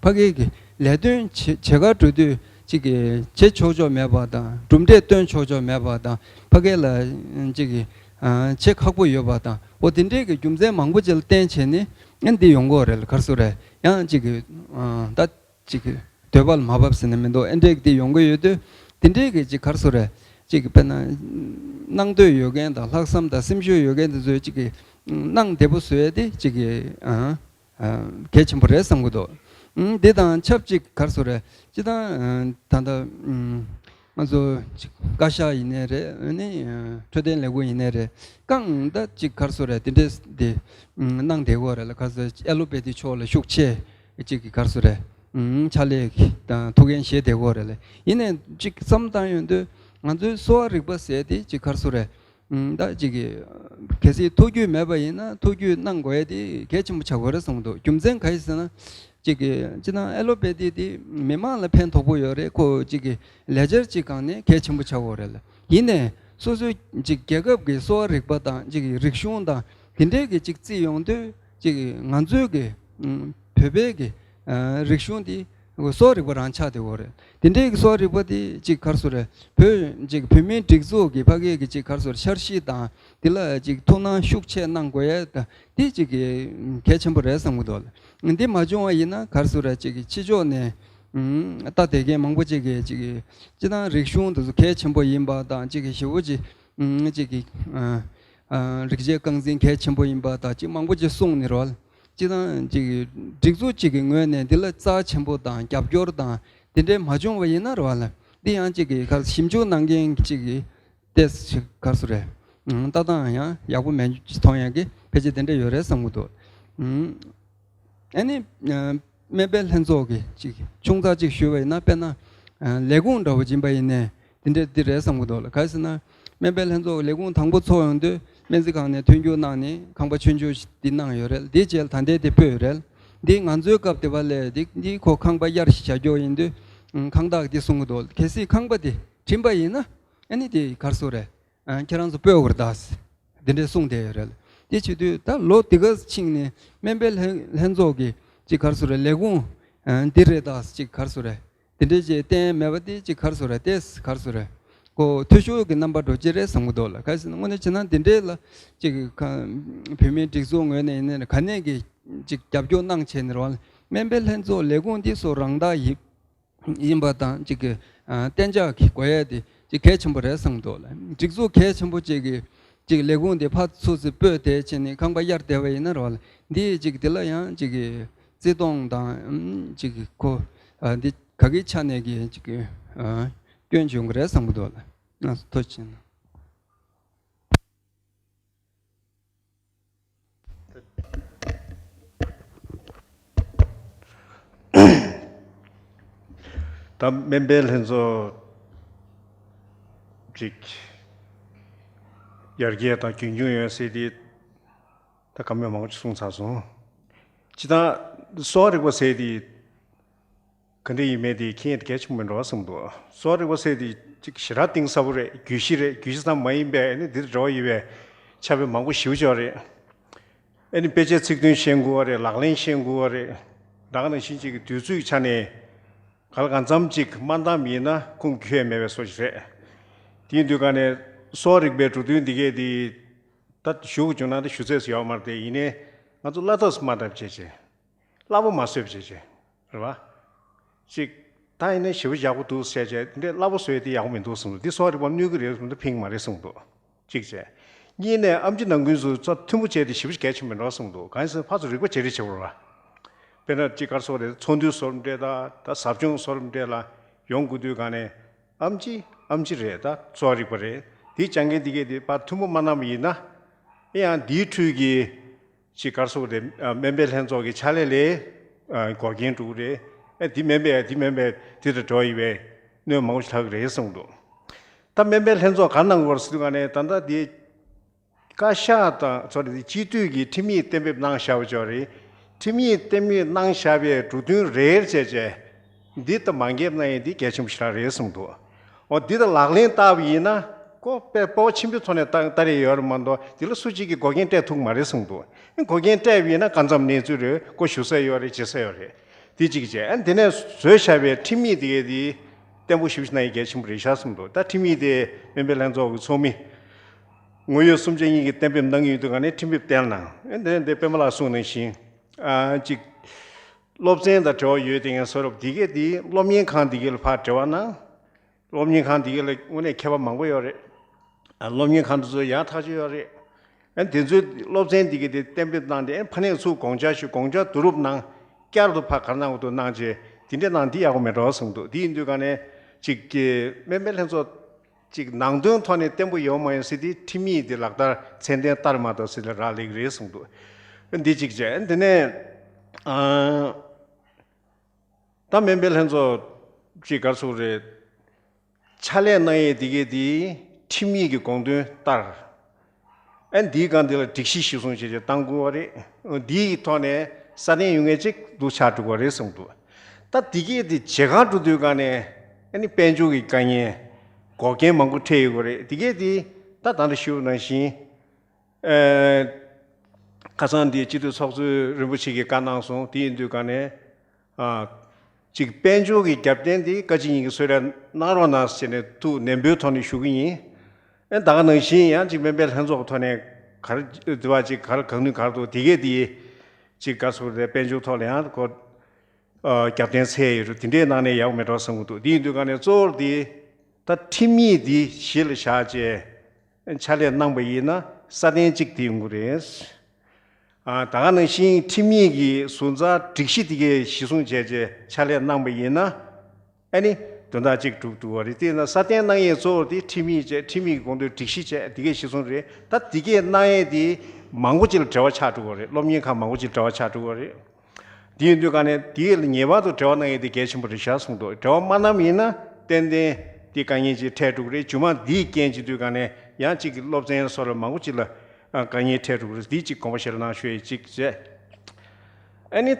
ཕ་གི་གི་ལས་དོན་བྱེད་བྱེད་གར་འགྲོ་དུས་གཅིག་གི་བྱེད་ཆོག་ཆོག་མེད་པ་དང་གྲུབ་འབྲས་སྟོན་ཆོག་ཆོག་མེད་པ་དང་ཕ་གི་ལ་གཅིག་གི་བྱེད་ཁག་པོ་ཡོད་པ་དང་། འོ་དེ་འདྲའི་གི་རྒྱུ་མཚན་མང་པོ་ཅིག་ལ་བརྟེན་བྱས་ནས་ཨ་ནི་འདི་ཡོང་གི་ཡོད་རེད། ག་རེ་ཟེར་རེད། ཡང་གཅིག་གི་ད་གཅིག་གི་འདོད་པ་ལ་མ་བབས་ཟེར་ནས་མི་འདུག་ཨེ་འདྲས་དེ་ཡོང་གི་ཡོད་དུས་དེ་འདྲས་ཀྱི་གཅིག་ག་རེ་ཟེར་རེད། གཅིག་གི་དཔེར་ན་གནང་འདོད་ཡོད་མཁན་དང་ལྷག་བསམ་དང་སེམས་ཤུགས་ཡོད་མཁན་དེ་ཚོས་གཅིག་གི་གནང་བདེ་པོ་བཟོ་ཡ་དེ་གཅིག་གི་ཨ་ཨ་གལ་ཆེན་པོ་རེད་བསམ་གྱི་འདུག་ཨ་འདི་དང་ཆབས་ཅིག་ག་རེ་ཟེར་རེད། སྤྱིར་བཏང་ཨ་ད་ལྟ་ཨ་ང་ཚོ་གཅིག་བཀའ་ཤག་ཡིན་ནའི་རེད། ཨ་ནི་ཨ་འཕྲོད་བསྟེན་ལས་ཁུངས་ཡིན་ནའི་རེད། གང་ལྟར་གཅིག་ག་རེ་ཟེར་རེད། དེ་འདྲས་དེ་ཨ་གནང་བསྡད་ཀྱི་ཡོད་རེད་ལ། ག་རེ་ཟེར་ཨེ་ལོ་པེ་ཐི་ཕྱོགས་ལ་ཤུགས་ཆེ། གཅིག་གི་ག་རེ་ཟེར་རེད། ཨུམ་ཕྱག་ལས་དང་ཐུགས་འགན་བཞེས་བསྡད་ཀྱི་ཡོད་རེད་ལ། ཡིན་ནའི་གཅིག་བསམ་བཏང་ཡོང་དུས་ང་ཚོའི་གསོ་བ་རིག་པ་ཟེར་དེ་གཅིག་ག་རེ་ཟེར་རེད། ཨུམ་ད་གཅིག་གི་གལ་སྲིད་ཐུགས་རྒྱུས་མེད་པ་ཡིན་ན་ཐུགས་རྒྱུས་གནང་དགོས་ཡ་དེ་གལ་ཆེན་པོ་ཆགས་ཀྱི་ཡོད་རེད་བསམ་གྱི་འདུག་རྒྱུ་མཚན་ག་རེ་ཟེར་ན། གཅིག་གི་སྤྱིར་བཏང་ཨེ་ལོ་པེ་ཐི་དེ་མི་མང་ལ་ཕན་ཐོགས་པོ་ཡོད་རེད། ཁོ་གཅིག་གི་ལས་འཆར་གཅིག་སྒང་ནས་གལ་ཆེན་པོ་ཆགས་ཀྱི་ཡོད་རེད་ལ། ཡིན་ནའི་སོ་སོའི་གཅིག་རྒྱལ་ཁབ་ཀྱི་གསོ་བ་རིག་པ་དང་གཅིག་གི་རིག་གཞུང་དང་དེ་འདྲའི་གི་གཅིག་བརྩིས་ཡོང་དུས། གཅིག་ང་ཚོའི་གི་ཨུམ་བོད་པའི་གི་ཨ་རིག་གཞུང་འདི་གསོ་བ་རིག་པ་རང་ཆགས་བསྡད་ཡོད་རེད། དེ་འདྲའི་གི་གསོ་བ་རིག་པ་འདི་གཅིག་ག་རེ་ཟེར་རེད། བོད་གཅིག་བོད་མིའི་སྒྲིག་འཛུགས་ཀྱི་ཕ་གིའི་གི་གཅིག་ག་རེ་ཟེར་རེད། འཆར་གཞི་དང་འདི་ལ་གཅིག་ཐུགས་སྣང་ཤུགས་ཆེ་གནང་དགོས་ཡ་དང་འདི་གཅིག་གི་གལ་ཆེན་པོ་རེད་བསམ་གྱི་འདུག་འདི་མ་བྱུང་བ་ཡིན་ན་ག་རེ་ཟེར་རེད། གཅིག་གི་ཕྱི་ཕྱོགས་ནས་ཨུམ་ལྟ་བསྡད་མཁན་མང་པོ་གཅིག་གི་གཅིག་གི་སྤྱིར་བཏང་རིག་གཞུང་འདི་ཚོ་གལ་ཆེན་པོ་ཡིན་པ་དང་གཅིག་གི་ཞེ་པོ་ཅིག་ཨུམ་གཅིག་གི་ཨ་ཨ་རིག་བྱེད་རྐང་འཛིན་གལ་ཆེན་པོ་ཡིན་པ་དང་གཅིག་མང་པོ་ཅིག་གསུངས་ནས་རོལ། སྤྱིར་བཏང་གཅིག་གི་སྒྲིག་འཛུགས་གཅིག་གི་ངོས་ནས་འདི་ལ་རྩ་ཆེན་པོ་དང་རྒྱབ་སྐྱོར་དང་དེ་འདྲའི་མ་བྱུང་བ་ཡིན་ན་རོལ། འདི་ཡང་གཅིག་གི་ག་ཞིབ་འཇུག་གནང་མཁན་གཅིག་གི་ཏེས་ག་རེ་ཟེར་རེད། ལྟ་སྟངས་ཡང་ཡག་པོ་མེད་མཐོང་ཡག་གི་ཕལ་ཆེར་དེ་འདྲ་ཡོད་རེད་བསམ་གྱི་འདུག་ཨ་ནི་སྨན་པའི་ལྷན་ཚོགས་ཀྱི་ཅིག་ཆུང་ཙག་ཅིག་ཞུས་པ་ཡིན་ན། དཔེར་ན་ལས་ཁུངས་འདྲ་བོ་ཡིན་པ་ཡིན་ནའི་དེ་འདྲ་འདི་རེད་བསམ་གྱི་འདུག་ལ། ག་རེ་ཟེར་ན་སྨན་པའི་ལྷན་ཚོགས་ཀྱི་ལས་ཁུངས་དང་པོ་ཚོགས་ཡོང་དུས་སྨན་རྩིས་ཁང་ནས་མཐུན་འགྱུར་གནང་ནས་ཁང་པ་ཆུང་ཆུང་ཞིག་འདི་གནང་ཡོད་རེད། འདི་རྗེས་ལ་ད་ལྟའི་དེ་སྤོས་ཡོད་རེད། འདི་ང་ཚོའི་སྐབས་དེ་བ་ལས་འདི་འདི་ཁོ་ཁང་པ་གཡར་ཞིག་བྱ་རྒྱུ་ཡིན་དུས་ཁང་བདག་འདི་གསུང་གི་འདུག་གལ་སྲིད་ཁང་པ་འདི་བྲིན་པ་ཡིན་ན་ཨ་ནི་དེ་ག་རེ་ཟེར་རེད། ཨ་ཁྱེད་རང་ཚོ་སྤོས་དགོས་རེད་ད། འདི་འདྲས་གསུངས་བསྡད་ཡོད་རེད། དེ་བྱེད་དུས་ད་ལོ་འདི་ག་ཕྱིན་ནས་སྨན་པའི་ལྷན་ལྷན་ཚོགས་ཀྱི་ཅིག་ག་རེ་ཟེར་རེད། ལས་ཁུངས་ཨ་འདི་རེད་ད་ཅིག་ག་རེ་ཟེར་རེད། དེ་འདྲས་ཅིག་གཏན་མེད་པ་དེ་ཅིག་ག་རེ་ཟེར་རེད། ཏེས་ག་རེ་ཟེར་རེད། ཁོ་འཐུས་ཤོར་གྱི་རྣམ་པ་འགྲོ་གི་རེད་བསམ་གྱི་འདུག་ལ། ག་རེ་ཟེར་ན་དངོས་གནས་བྱས་ན་འདི་འདྲས་ལ་ཅིག་ག་བོད་མིའི་སྒྲིག་འཛུགས་ངོས་ནས་ཡིན་ནའི་ག་ནས་ཀྱི་ཅིག་རྒྱབ་སྐྱོར་གནང་བྱས་ནས་རོགས་སྨན་པའི་ལྷན་ཚོགས་ལས་ཁུངས་འདི་སོ་རང་བདག་ཡིན། ཡིན་པ་དང་གཅིག་གི་ཨ་གཏན་འཇགས་ཀྱི་དགོས་ཡས་དེ་གཅིག་གལ་ཆེན་པོ་རེད་བསམ་འདུག་ལ། སྒྲིག་འཛུགས་གལ་ཆེན་པོ་གཅིག་གི་གཅིག་ལས་ཁུངས་དེ་ཕར་ཚུར་ཚུར་སྤོས་དེ་བྱས་ནས་ཁང་པ་གཡར་བསྡད་པ་ཡིན་ན་རོགས་ལ། འདི་གཅིག་དེ་ལ་ཡང་གཅིག་གི་བརྩི་མཐོང་དང་ཨམ་གཅིག་གི་ཁོ་ཨ་འདི་ག་གི་ཆ་ནས་གི་གཅིག་གི་ཨ་སྐྱོན་བྱུང་གི་རེད་བསམ་གི་འདུག་ལ། ང་ཚོ་ཐུགས་རྗེ་ཆེ་གནང་། ད་སྨན་པའི་ལྷན་ཚོགས་ཅིག་ཡར་རྒྱས་དང་རྒྱུན་འཁྱོངས་ཡོང་སྲིད་དེ། ད་བཀའ་མོལ་མང་པོ་ཅིག་གསུངས་ཚར་སོང་། སྤྱིར་བཏང་གསོ་བ་རིག་པ་ཟེར་དེ་ག་འདྲ་ཡིན་མིན་དེ་མཁྱེན་ཡས་དེ་གལ་ཆེན་པོ་མིན་འགྲོ་བསམ་འདུག་གསོ་བ་རིག་པ་ཟེར་དེ་ཅིག་ཞེ་དྲག་གཏིང་ཟབ་པོ་རེད། རྒྱུད་བཞི་རེད། རྒྱུད་བཞི་ཙམ་མ་ཡིན་པའི་ཨ་ནི་འདི་དང་འབྲེལ་བ་ཡོད་པའི་ཕྱག་དཔེ་མང་པོ་ཞེ་པོ་ཅིག་ཡོད་རེད། ཨ་ནི་དཔེ་ཆའི་ཚིག་དོན་ཤེས་དགོས་པ་རེད། ལག་ལེན་ཤེས་དགོས་པ་རེད། ད་ག་ནང་བཞིན་ཅིག་གི་དུས་ཚོད་ཀྱི་ཆ་ནས་ག་ལ་གང་འཚམ་ཅིག་མ་འདང་བ་ཡིན་ན་ཁུངས་འཁྱོལ་མེད་པའི་བཟོ་ཞིག་རེད། དེ་ཡིན་དུས་ག་ནས་གསོ་བ་རིག་པའི་འགྲོ་དོན་འདི་གས་དེ་ད་ཞུ་དགོས་བྱུང་ན་ད་ཞུ་ཚོད་ཡོད་མ་རེད་དེ། ཡིན་ནའི་ང་ཚོ་སླ་ཐབས་སུ་མ་བཏབ་བྱས་བྱས། སླ་པོ་མ་བཟོས་པ་བྱས་བྱས། རེད་བ། ཅིག་ད་ཡིན་ན་ཞེ་པོ་ཡག་པོ་འདུག་ཟེར་བྱས་འདི་འདྲའི་སླ་པོ་བཟོས་དེ་ཡག་པོ་མི་འདུག་གསུངས་འདུག་འདི་གསོ་བ་རིག་པ་གནོད་ཀྱི་རེད་གསུངས་འདུག་ཕན་གྱི་མ་རེད་གསུངས་འདུག་གཅིག་བྱས། གཉིས་ནས་ཨེམ་ཆི་ནང་ཁུལ་སུ་ཚོ་མཐུན་པོ་བྱས་ཏེ་ཞེ་པོ་གལ་ཆེན་པོ་འགྲོ་གསུངས་འདུག་གང་ཡིན་ཟེར་ན་ཕར་ཚུར་རིག་པ་བརྗེ་རེས་བྱེད་དགོས་རེད་བ། དཔེར་ན་ཅིག་ག་རེ་ཟེར་དགོས་རེད། ཚོགས་འདུའི་ཟུར་འབྲེལ་དང་ད་ཟབ་སྦྱོང་ཟུར་འབྲེལ་ལ་ཡོང་དགོས་དུས་ག་ནས་ཨེམ་ཆི་ཨེམ་ཆི་རེད། ད་གསོ་བ་རིག་པ་རེད། དེ་སྦྱང་མཁན་དེ་གས་དེ་ཕར་མཐུན་པོ་མ་གནང་བ་ཡིན་ན། ཨེ་ཡང་འདིའི་འཕྲོས་ཀྱི་ཅིག་ག་རེ་ཟེར་དགོས་རེད། ཨ་སྨན་པའི་ལྷན་ཚོགས་ཀྱི་ཕྱག་ལས་ལས་ཨ་འགོག་རྐྱེན་འགྲོ་གི་རེད། ཨ་དེ་སྨན་པས་དེ་སྨན་པས་དེ་དང་འབྲེལ་བ་ཡོད་པའི་གནོད་མང་པོ་ཞིག་ལྷག་གི་རེད་གསུངས་འདུག་ད་སྨན་པའི་ལྷན་ཚོགས་ག་རེ་གནང་དགོས་རེད་ཟེར་དུས་ག་ནས་ད་ལྟ་དེ་བཀའ་ཤག་དང་ཚོ་རེད། སྤྱི་འཐུས་ཀྱི་ཁྲིམས་ཡིག་གཏན་འབེབས་གནང་བཞག་པ་ཅིག་ཡོད་རེད། ཁྲིམས་ཡིག་གཏན་འབེབས་གནང་བཞག་པའི་འབྲུ་དོན་རེ་རེ་བྱས་བྱས་འདི་ལྟ་མ་འགེབས་ན་ཡང་འདི་གལ་ཆེན་པོ་ཞེ་དྲག་རེད་གསུངས་འདུག་འོ་འདི་ལྟ་ལག་ལེན་བསྟར་བ་ཡིན་ན་ཁོ་དཔེ་སྤོབས་པ་ཆེན་པོའི་ཐོག་ནས་ལྟ་ལྟ་རེ་ཡོད་རེད་མ་གཏོགས་འདི་ལ་སུ་གཅིག་གིས་འགོག་རྐྱེན་སྤྲད་ཐུབ་མ་རེད་གསུངས་འདུག་འགོག་རྐྱེན་སྤྲད་པ་ཡིན་ན་གང་འཚམ་གནས་ཚུལ་རེད། ཁོ་ཞུ་ས་ཡོད་རེད། བྱེད་ས་ཡོད་རེད། དེ་གཅིག་བྱས། ཨ་དེ་ནས་བཟོས་བཞག་པའི་ཁྲིམས་ཡིག་དེ་གས་དེ་བརྟན་པོ་ཞེ་པོ་ཞིག་གནང་ཡས་གལ་ཆེན་པོ་རེད་ཤག་གསུངས་འདུག་ད་ཁྲིམས་ཡིག་དེ་སྨན་པའི་ལྷན་ཚོགས་ཀྱི་ཚོགས་མི་ངོ་ཡོད་གསུམ་ཆ་གཉིས་ཀྱིས་གཏན་འབེབས་གནང་གི་ཡོད་དུས་ག་ནས་ཁྲིམས་དཔེ་བསྟན་གནང་། ཨ་འདི་འདི་པད་མ་ལགས་གསུངས་ནང་བཞིན་ཨ་ཅིག་སློབ་ཚན་དང་འབྲེལ་བ་ཡོད་དེ་ངས་བཟོ་རབས་དེ་གས་དེ་སློབ་གཉེར་ཁང་དེ་གས་ལ་ཕར་འབྲེལ་བ་གནང་། སློབ་གཉེར་ཁང་འདི་ག་ལ་དངོས་གནས་མཁས་པ་མང་པོ་ཡོད་རེད། ཨ་སློབ་གཉེར་ཁང་དེ་ཚོ་ཡག་ཐག་ཆོད་ཡོད་རེད། ཨ་དེ་ཚོའི་སློབ་ཚན་འདི་ག་དེ་གཏན་འབེབས་གནང་སྟེ་ཨ་ཕ་ནས་ཚུར་དགོངས་འཆར་ཞུ། དགོངས་འཆར་བསྡུ་རུབ་གནང་། བསྐྱར་དུ་ཕར་ག་རེ་གནང་དགོས་འདུག་གནང་བྱས་དེ་འདྲས་གནང་འདི་ཡག་པོ་མེད་འགྲོ་གསུངས་འདུག་དེ་ཡིན་དུས་ག་ནས་ཅིག་གི་སྨན་པའི་ལྷན་ཚོགས་ཅིག་ནང་དོན་ཐོག་ནས་བརྟན་པོ་ཡོང་མ་ཡོང་སྲིད་དེ་ཁྲིམས་ཡིག་དེ་ལག་བསྟར་ཚད་ལྡན་བསྟར་མ་གཏོགས་སྲིད་ལ་རག་ལས་ཀྱི་རེད་གསུངས་འདུག་འདི་གཅིག་བྱས། དེ་ནས་ཨ། ད་སྨན་པའི་ལྷན་ཚོགས་ཅིག་ག་རེ་ཟེར་དགོས་རེད། ཕྱག་ལས་གནང་ཡས་འདི་གས་འདི་ཁྲིམས་ཡིག་གི་དགོངས་དོན་ལྟར། ཨ་འདིའི་སྒང་འདི་ལ་སྒྲིག་གཞི་གཞིར་བཟུང་བྱས་བྱས་བཏང་དགོས་པ་རེད། འདིའི་ཐོག་ནས་སྲ་བརྟན་ཡོང་མཁན་ཅིག་འདུག་ཆགས་འགྲོ་གི་རེད་གསུངས་འདུག་ད་འདི་གས་འདི་བྱེད་གར་འགྲོ་དུས་ག་ནས་ཨ་ནི་དཔལ་འབྱོར་གྱི་དཀའ་ངལ་འགོག་རྐྱེན་མང་པོ་འཕྲད་ཡོད་ཀྱི་རེད། འདི་གས་འདི་ད་ད་ལྟ་ཞུས་པ་ནང་བཞིན། ཨེ། ཁ་སང་འདི་སྤྱི་འཐུས་ཚོགས་གཙོ་རིན་པོ་ཆེ་གིས་བཀའ་གནང་སོང་། དེ་ཡིན་དུས་ག་ནས། ཨ། ཅིག་དཔལ་འབྱོར་གྱི་རྒྱབ་རྟེན་འདི་བཀའ་སྤྱི་གཉིས་ཀྱིས་གསོལ་རས་གནང་རོགས་གནང་ཟེར་ནས་ཐུགས་ནན་པོའི་ཐོག་ནས་ཞུ་གི་ཡིན། ཨེ་ད་ག་ནང་བཞིན་ཡང་ཅིག་སྨན་པའི་ལྷན་ཚོགས་ཀྱི་ཐོག་ནས་ག་རེ་འདི་བ་ཅིག་ག་རེ་གང་ནུས་ག་རེ་འདུག་དེ་གས་དེ་ཅིག་ག་ཟེར་དེ་དཔལ་འབྱོར་ཐོག་ལ་ཡང་ཁོ། ཨ། རྒྱབ་རྟེན་འཚོལ་ཡས་རུ་དེ་འདྲའི་ནང་ནས་ཡག་པོ་མེད་འགྲོ་བསམ་གྱི་འདུག་དེ་ཡིན་དུས་ག་ནས་གཙོ་བོར་དེ་ད་ཁྲིམས་ཡིག་འདི་གཞི་ལ་བཞག་བྱས་ཕྱག་ལས་གནང་པ་ཡིན་ན་སྲ་བརྟན་གཅིག་དེ་ཡོང་གི་རེད། ཨ། ད་ག་ནང་བཞིན་ཁྲིམས་ཡིག་གི་ཟུར་འཛར་སྒྲིག་གཞི་དེ་གའི་གཞི་བཟུང་བྱས་བྱས་ཕྱག་ལས་གནང་པ་ཡིན་ན། ཨ་ནི་དོན་དག་གཅིག་གྲུབ་འདུག་བ་རེད། དེས་ན་སྲ་བརྟན་གནང་ཡས་གཙོ་བོ་དེ་ཁྲིམས་ཡིག་བྱས། ཁྲིམས་ཡིག་གི་དགོངས་དོན་སྒྲིག་གཞི་བྱས། དེ་གའི་གཞི་བཟུང་རེད། ད་དེ་གའི་གནང་ཡས་དེ་མང་པོ་ཅིག་ལ་འབྲེལ་བ་ཆགས་འགྲོ་གི་རེད། སློབ་གཉེར་ཁང་མང་པོ་ཅིག་ལ་འབྲེལ་བ་ཆགས་འགྲོ་གི་རེད། དེ་ཡིན་དུས་ག་ནས་དེ་ལ་ངེས་པར་དུ་འབྲེལ་བ་གནང་ཡས་དེ་གལ་ཆེན་པོ་རེད་ཤག་གསུངས་འདུག་འབྲེལ་བ་མ་གནང་བ་ཡིན་ན་ཏན་ཏན་དེ་དཀའ་ངལ་ཅིག་འཕྲད་འགྲོ་གི་རེད། རྗེས་མ་དེའི་རྐྱེན་བྱེད་དུས་ག་ནས་ཡང་གཅིག་གི་སློབ་ཚན་སོགས་ལ་མང་པོ་ཅིག་ལ་དཀའ་ངལ་འཕྲད་འགྲོ་གི་རེད། དེ་གཅིག་དགོངས་པ་བཞེས་རོགས་གནང་ཞུ་ཡས་གཅིག་བྱས། ཨ་ནི།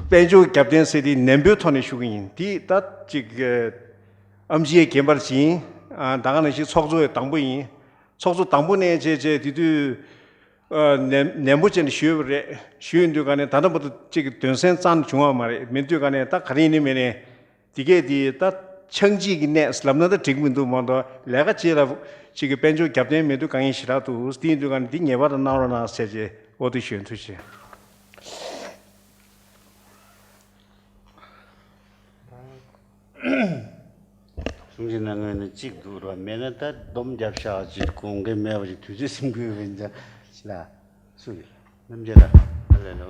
དཔལ་འབྱོར་རྒྱབ་རྟེན་ཟེར་དེ་ནན་པོའི་ཐོག་ནས་ཞུ་གི་ཡིན། དེ་ད་ཅིག་ཨམ་ཆི་ཡས་རྒན་པར་བྱིན། ཨ། ད་ག་ནང་བཞིན་ཚོགས་གཙོ་ཡས་དང་པོ་ཡིན། ཚོགས་གཙོ་དང་པོ་ནས་བྱས་བྱས་དེ་དུས་ཨ། ནན་ནན་པོ་བྱས་ནས་ཞུས་པ་རེད། ཞུས་ཡིན་དུས་ག་ནས་ད་ལྟ་བར་དུ་ཅིག་གི་དོན་ཚན་རྩ་ནས་བྱུང་བ་མ་རེད། མིན་དུས་ག་ནས་ད་ག་རེ་ཡིན་ནི་མིན་ནས་དེ་གས་དེ་ད་ཆག་འཇིག་གི་གནས་ལབ་ན་ད་འགྲིག་མི་འདུག་མ་གཏོགས་ལས་ཀ་ཅིག་ལ་ཅིག་གི་དཔལ་འབྱོར་རྒྱབ་རྟེན་མེད་དུས་དཀའ་ངལ་ཞེ་དྲག་འདུག་དེ་ཡིན་དུས་ག་ནས་འདི་ངེས་པར་དུ་གནང་རོགས་གནང་ཟེར་བྱས་འོ་དེ་ཞུ་ཡས། ཐུགས་རྗེ་ཆེ། གསུང་བཞིན་ན་ངོས་ནས་གཅིག་འདུག་ར་མེད་ན་ད་སྡོམ་རྒྱབ་ཤག་ཅིག་དགོངས་འགལ་མེད་པ་ཅིག་དུས་ཚོད་ཟིན་དགོས་པ་ཡིན་ཙང་ཞེ་ལ་སུ་ཡིན་རྣམ་རྒྱལ་ལགས་ཨ་ལས་ལོ།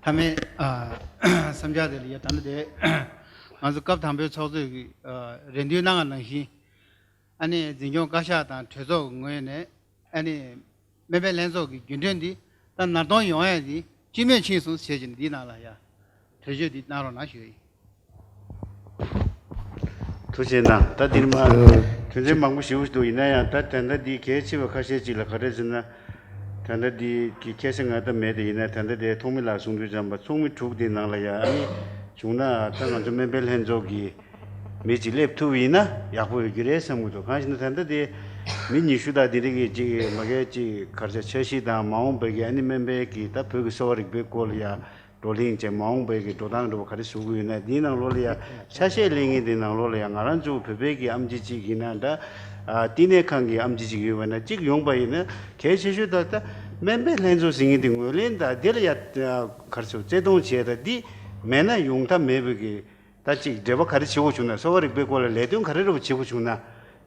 ཨ། མཐའ་མའི་ཨ། བསམ་འཆར་དེ་ལ་ཡ་ད་ནི་དེ་ང་ཚོ་སྐབས་དང་པོའི་ཚོགས་གཙོས་ཀྱི་ཨ། རེ་འདུན་གནང་བ་ནང་བཞིན་ཨ་ནི་འཛིན་སྐྱོང་བཀའ་ཤག་དང་གྲོས་ཚོགས་ཀྱི་ངོས་ནས། ཨ་ནི། སྨན་པའི་ལྷན་ཚོགས་ཀྱི་རྒྱུན་གྲོན་འདི་ད་ནར་གཏོང་ཡོང་ཡ་འདི་སྤྱི་མོས་ཕྱིན་སོང་ཟེར་བཞིན་འདི་ནང་ལ་ཡ་གྲོས་ཆོད་འདི་གནང་རོགས་གནང་ཞུ་ཡ་ཡིན། ཐུགས་རྗེ་གནང་། ད་འདིར་མ་དོན་ཚན་མང་པོ་ཞིག་འདུག་ཡིན་ན་ཡང་ད་ད་ལྟ་འདི་གལ་ཆེ་བ་ཁ་ཤས་ཅིག་ལ་ག་རེ་ཟེར་ན། ད་ལྟ་འདི་གི་ཁྱད་གསོད་ང་ད་མེད་དེ་ཡིན་ན། ད་ལྟ་དེ་ཐོགས་མེད་ལགས་གསུང་དུས་ཙམ་པ་ཚོགས་མི་དྲུག་དེའི་ནང་ལ་ཡང་ཨ་ནི་བྱུང་ན་ད་ང་ཚོ་སྨན་པའི་ལྷན་ཚོགས་ཀྱི་མི་གཅིག་སླེབས་ཐུབ་ཡིན་ན་ཡག་པོ་ཡོད་རྒྱུ་རེད་བསམ་གྱི་འདུག་གང་ཞེ་ན་ད་ལྟ་དེ་མི་ཉི་ཤུ་དང་དེ་རིགས་ཀྱི་གཅིག་མ་གལ་གཅིག་གར་ཆ་འཆར་གཞི་དང་མ་འོངས་པའི་གི་ཨ་ནི་སྨན་པའི་གི་ད་བོད་ཀྱི་གསོ་བ་རིག་པའི་སྐོར་ལ་ཡང་བགྲོ་གླེང་བྱས་མ་འོངས་པའི་གི་འགྲོ་སྟངས་འགྲོ་བ་ག་རེ་བཟོ་གི་ཡོད་ན་འདིའི་ནང་ལོགས་ལ་ཡང་ཆ་ཤས་ལེན་མཁན་དེ་ནང་ལོགས་ལ་ཡང་ང་རང་ཚོ་བོད་པའི་གི་ཨེམ་ཆི་གཅིག་ཡིན་ན་འདྲ། ཨ་བསྟི་གནས་ཁང་གི་ཨེམ་ཆི་གཅིག་ཡོད་པ་ན་གཅིག་ཡོང་པ་ཡིན་ན་གལ་ཆེ་ཤོས་ད་ལྟ་སྨན་པའི་ལྷན་ཚོགས་ཟེར་མཁན་དེ་ངོས་ལེན་དང་དེ་ལ་ཡང་གར་ཆ་བརྩེ་གདུང་བྱས་དང་འདི་མེད་ན་ཡོང་ཐབས་མེད་པའི་གི་ད་ཅིག་འབྲེལ་བ་ག་རེ་བྱེད་དགོས་བྱུང་ན་གསོ་བ་རིག་པའི་སྐོར་ལ་ལས་དོན་ག་རེ་རེ་བ་བྱེད་དགོས་བྱུང་ན་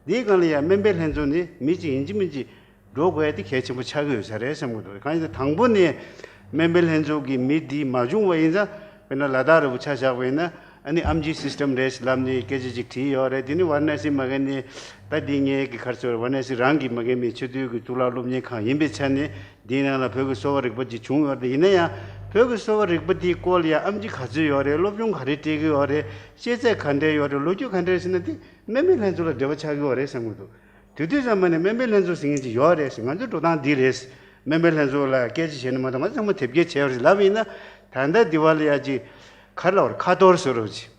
འདིའི་སྒང་ལ་ཡང་སྨན་པའི་ལྷན་ཚོགས་ནི་མི་གཅིག་ཡིན་གཅིག་མིན་གཅིག་འགྲོ་དགོས་ཡ་དེ་གལ་ཆེན་པོ་ཆགས་ཀྱི་ཡོད་ས་རེད་བསམ་གྱི་འདུག་གང་ཡིན་ཟེར་དང་པོ་ནས་སྨན་པའི་ལྷན་ཚོགས་ཀྱི་མི་འདི་མ་བྱུང་བ་ཡིན་ཙང་དཔེར་ན་ལ་དྭགས་རེ་བོ་ཆ་བཞག་པ་ཡིན་ན་ཨ་ནི་ཨམ་ཆིའི་སིས་ཊམ་རེད་ལབ་ནས་སྐད་ཆ་ཅིག་དྲིས་ཡོད་རེད། དེ་ནི་ཝཱ་ར་ཎ་སི་མ་གི་ནས་ད་འདི་ངའི་གི་གར་ཚོར་ཝཱ་ར་ཎ་སི་རང་གི་མ་གི་མི་ཆེས་དུས་ཀྱི་གཙུག་ལག་སློབ་གཉེར་ཁང་ཡིན་པའི་ཆ་ནས་འདིའི་ནང་ལ་བོད་ཀྱི་གསོ་བ་རིག་པ་ཅིག་བྱུང་ཡོད་རེད། ཡིན་ན་ཡང་བོད་ཀྱི་གསོ་བ་རིག་པ་འདིའི་སྐོར་ལ་ཡང་ཨམ་ཆི་ག་ཚོད་ཡོད་རེད། སློབ་སྦྱོང་ག་རེ་སྤྲད་ཀྱི་ཡོད་རེད། ཤེས་ཚད་ག་འདྲས་ཡོད་རེད། ལོ་རྒྱུས་ག་འདྲས་ཟེར་ན་དེ་སྨན་པའི་ལྷན་ཚོགས་ལ་འབྲེལ་བ་ཆགས་ཀྱི་ཡོད་རེད་བསམ་གྱི་འདུག་དེ་དུས་ཙམ་པ་ནས་སྨན་པའི་ལྷན་ཚོགས་ཟེར་མཁན་ཅིག་ཡོད་རེད་ཟེར། ང་ཚོའི་འགྲོ་སྟངས་འདི་རེད། སྨན་པའི་ལྷན་ཚོགས་ལ་སྐད་ཆ་བཤད་ན་མ་གཏོགས་ང་ཚང་མ་དེབ་སྐྱེལ་བྱས་པ་རེད་ལབ་ཡིན་ན། ད་ལྟ་འདི་བ་ལ་ཡ་ཅིག་ག་རེ་ལབ་དགོས་རེད། ཁ་ཐོར་བཟོ་འདྲ་བོ་ཅིག་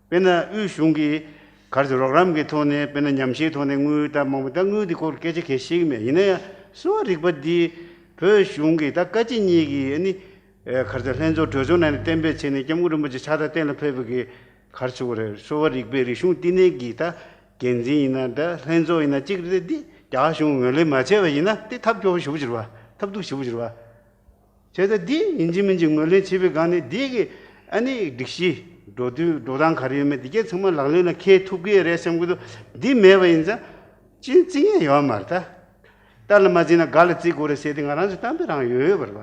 དཔེར་ན་དབུས་གཞུང་གི་ག་རེ་ཟེར་རོགས་རམ་གྱི་ཐོག་ནས་དཔེར་ན་ཉམས་ཞིབ་ཐོག་ནས་དངུལ་ད་མང་པོ་ད་དངུལ་འདི་སྐོར་སྐད་ཆ་གང་ཡང་བཤད་ཀྱི་མེད། ཡིན་ན་ཡང་གསོ་བ་རིག་པ་འདི་བོད་གཞུང་གི་ད་བཀའ་སྤྱི་གཉིས་ཀྱི་ཨ་ནི་ག་རེ་ཟེར་ལྷན་ཚོགས་གྲོས་ཚོགས་ནང་ནས་གཏན་འབེབས་བྱས་ནས་སྐྱབས་མགོན་རིན་པོ་ཆེ་ཕྱག་རྟགས་གཏན་ལ་ཕེབས་པའི་གི་ག་རེ་ཟེར་དགོས་རེད། གསོ་བ་རིག་པའི་རིག་གཞུང་བསྟི་གནས་ཀྱི་ད་འགན་འཛིན་ཡིན་ན་འདྲ་ལྷན་ཚོགས་ཡིན་ན་གཅིག་རེད། འདི་རྒྱ་གཞུང་ངོས་ལེན་མ་བྱས་པ་ཡིན་ན་དེ་ཐབས་སྐྱོ་པོ་ཞེ་པོ་ཅིག་རེད་བ། ཐབས་སྡུག་ཞེ་པོ་ཅིག་རེད་བ། བྱས་ཙང་འདི་ཡིན་གཅིག་མིན་གཅིག་ངོས་ལེན་བྱེད་པའི་སྒང་ནས་འདི་གི་ཨ་ནི་སྒྲིག་གཞི་འགྲོ་དུས་འགྲོ་སྟངས་ག་རེ་ཡོད་མེད་འདི་གས་ཚང་མ་ལག་ལེན་ལ་འཁེལ་ཐུབ་ཀྱི་རེད་བསམ་གྱི་འདུག་འདི་མེད་པ་ཡིན་ཙང་ཅི་བརྩི་མཁན་ཡོད་མ་རེད་ད། རྟ་ལ་མ་བརྩིས་ན་སྒ་ལ་བརྩི་དགོས་རེད་ཟེར་དེ་ང་རང་ཚོ་གཏམ་དཔེ་རང་ཡོད་ཡོད་པ་རེད་བ།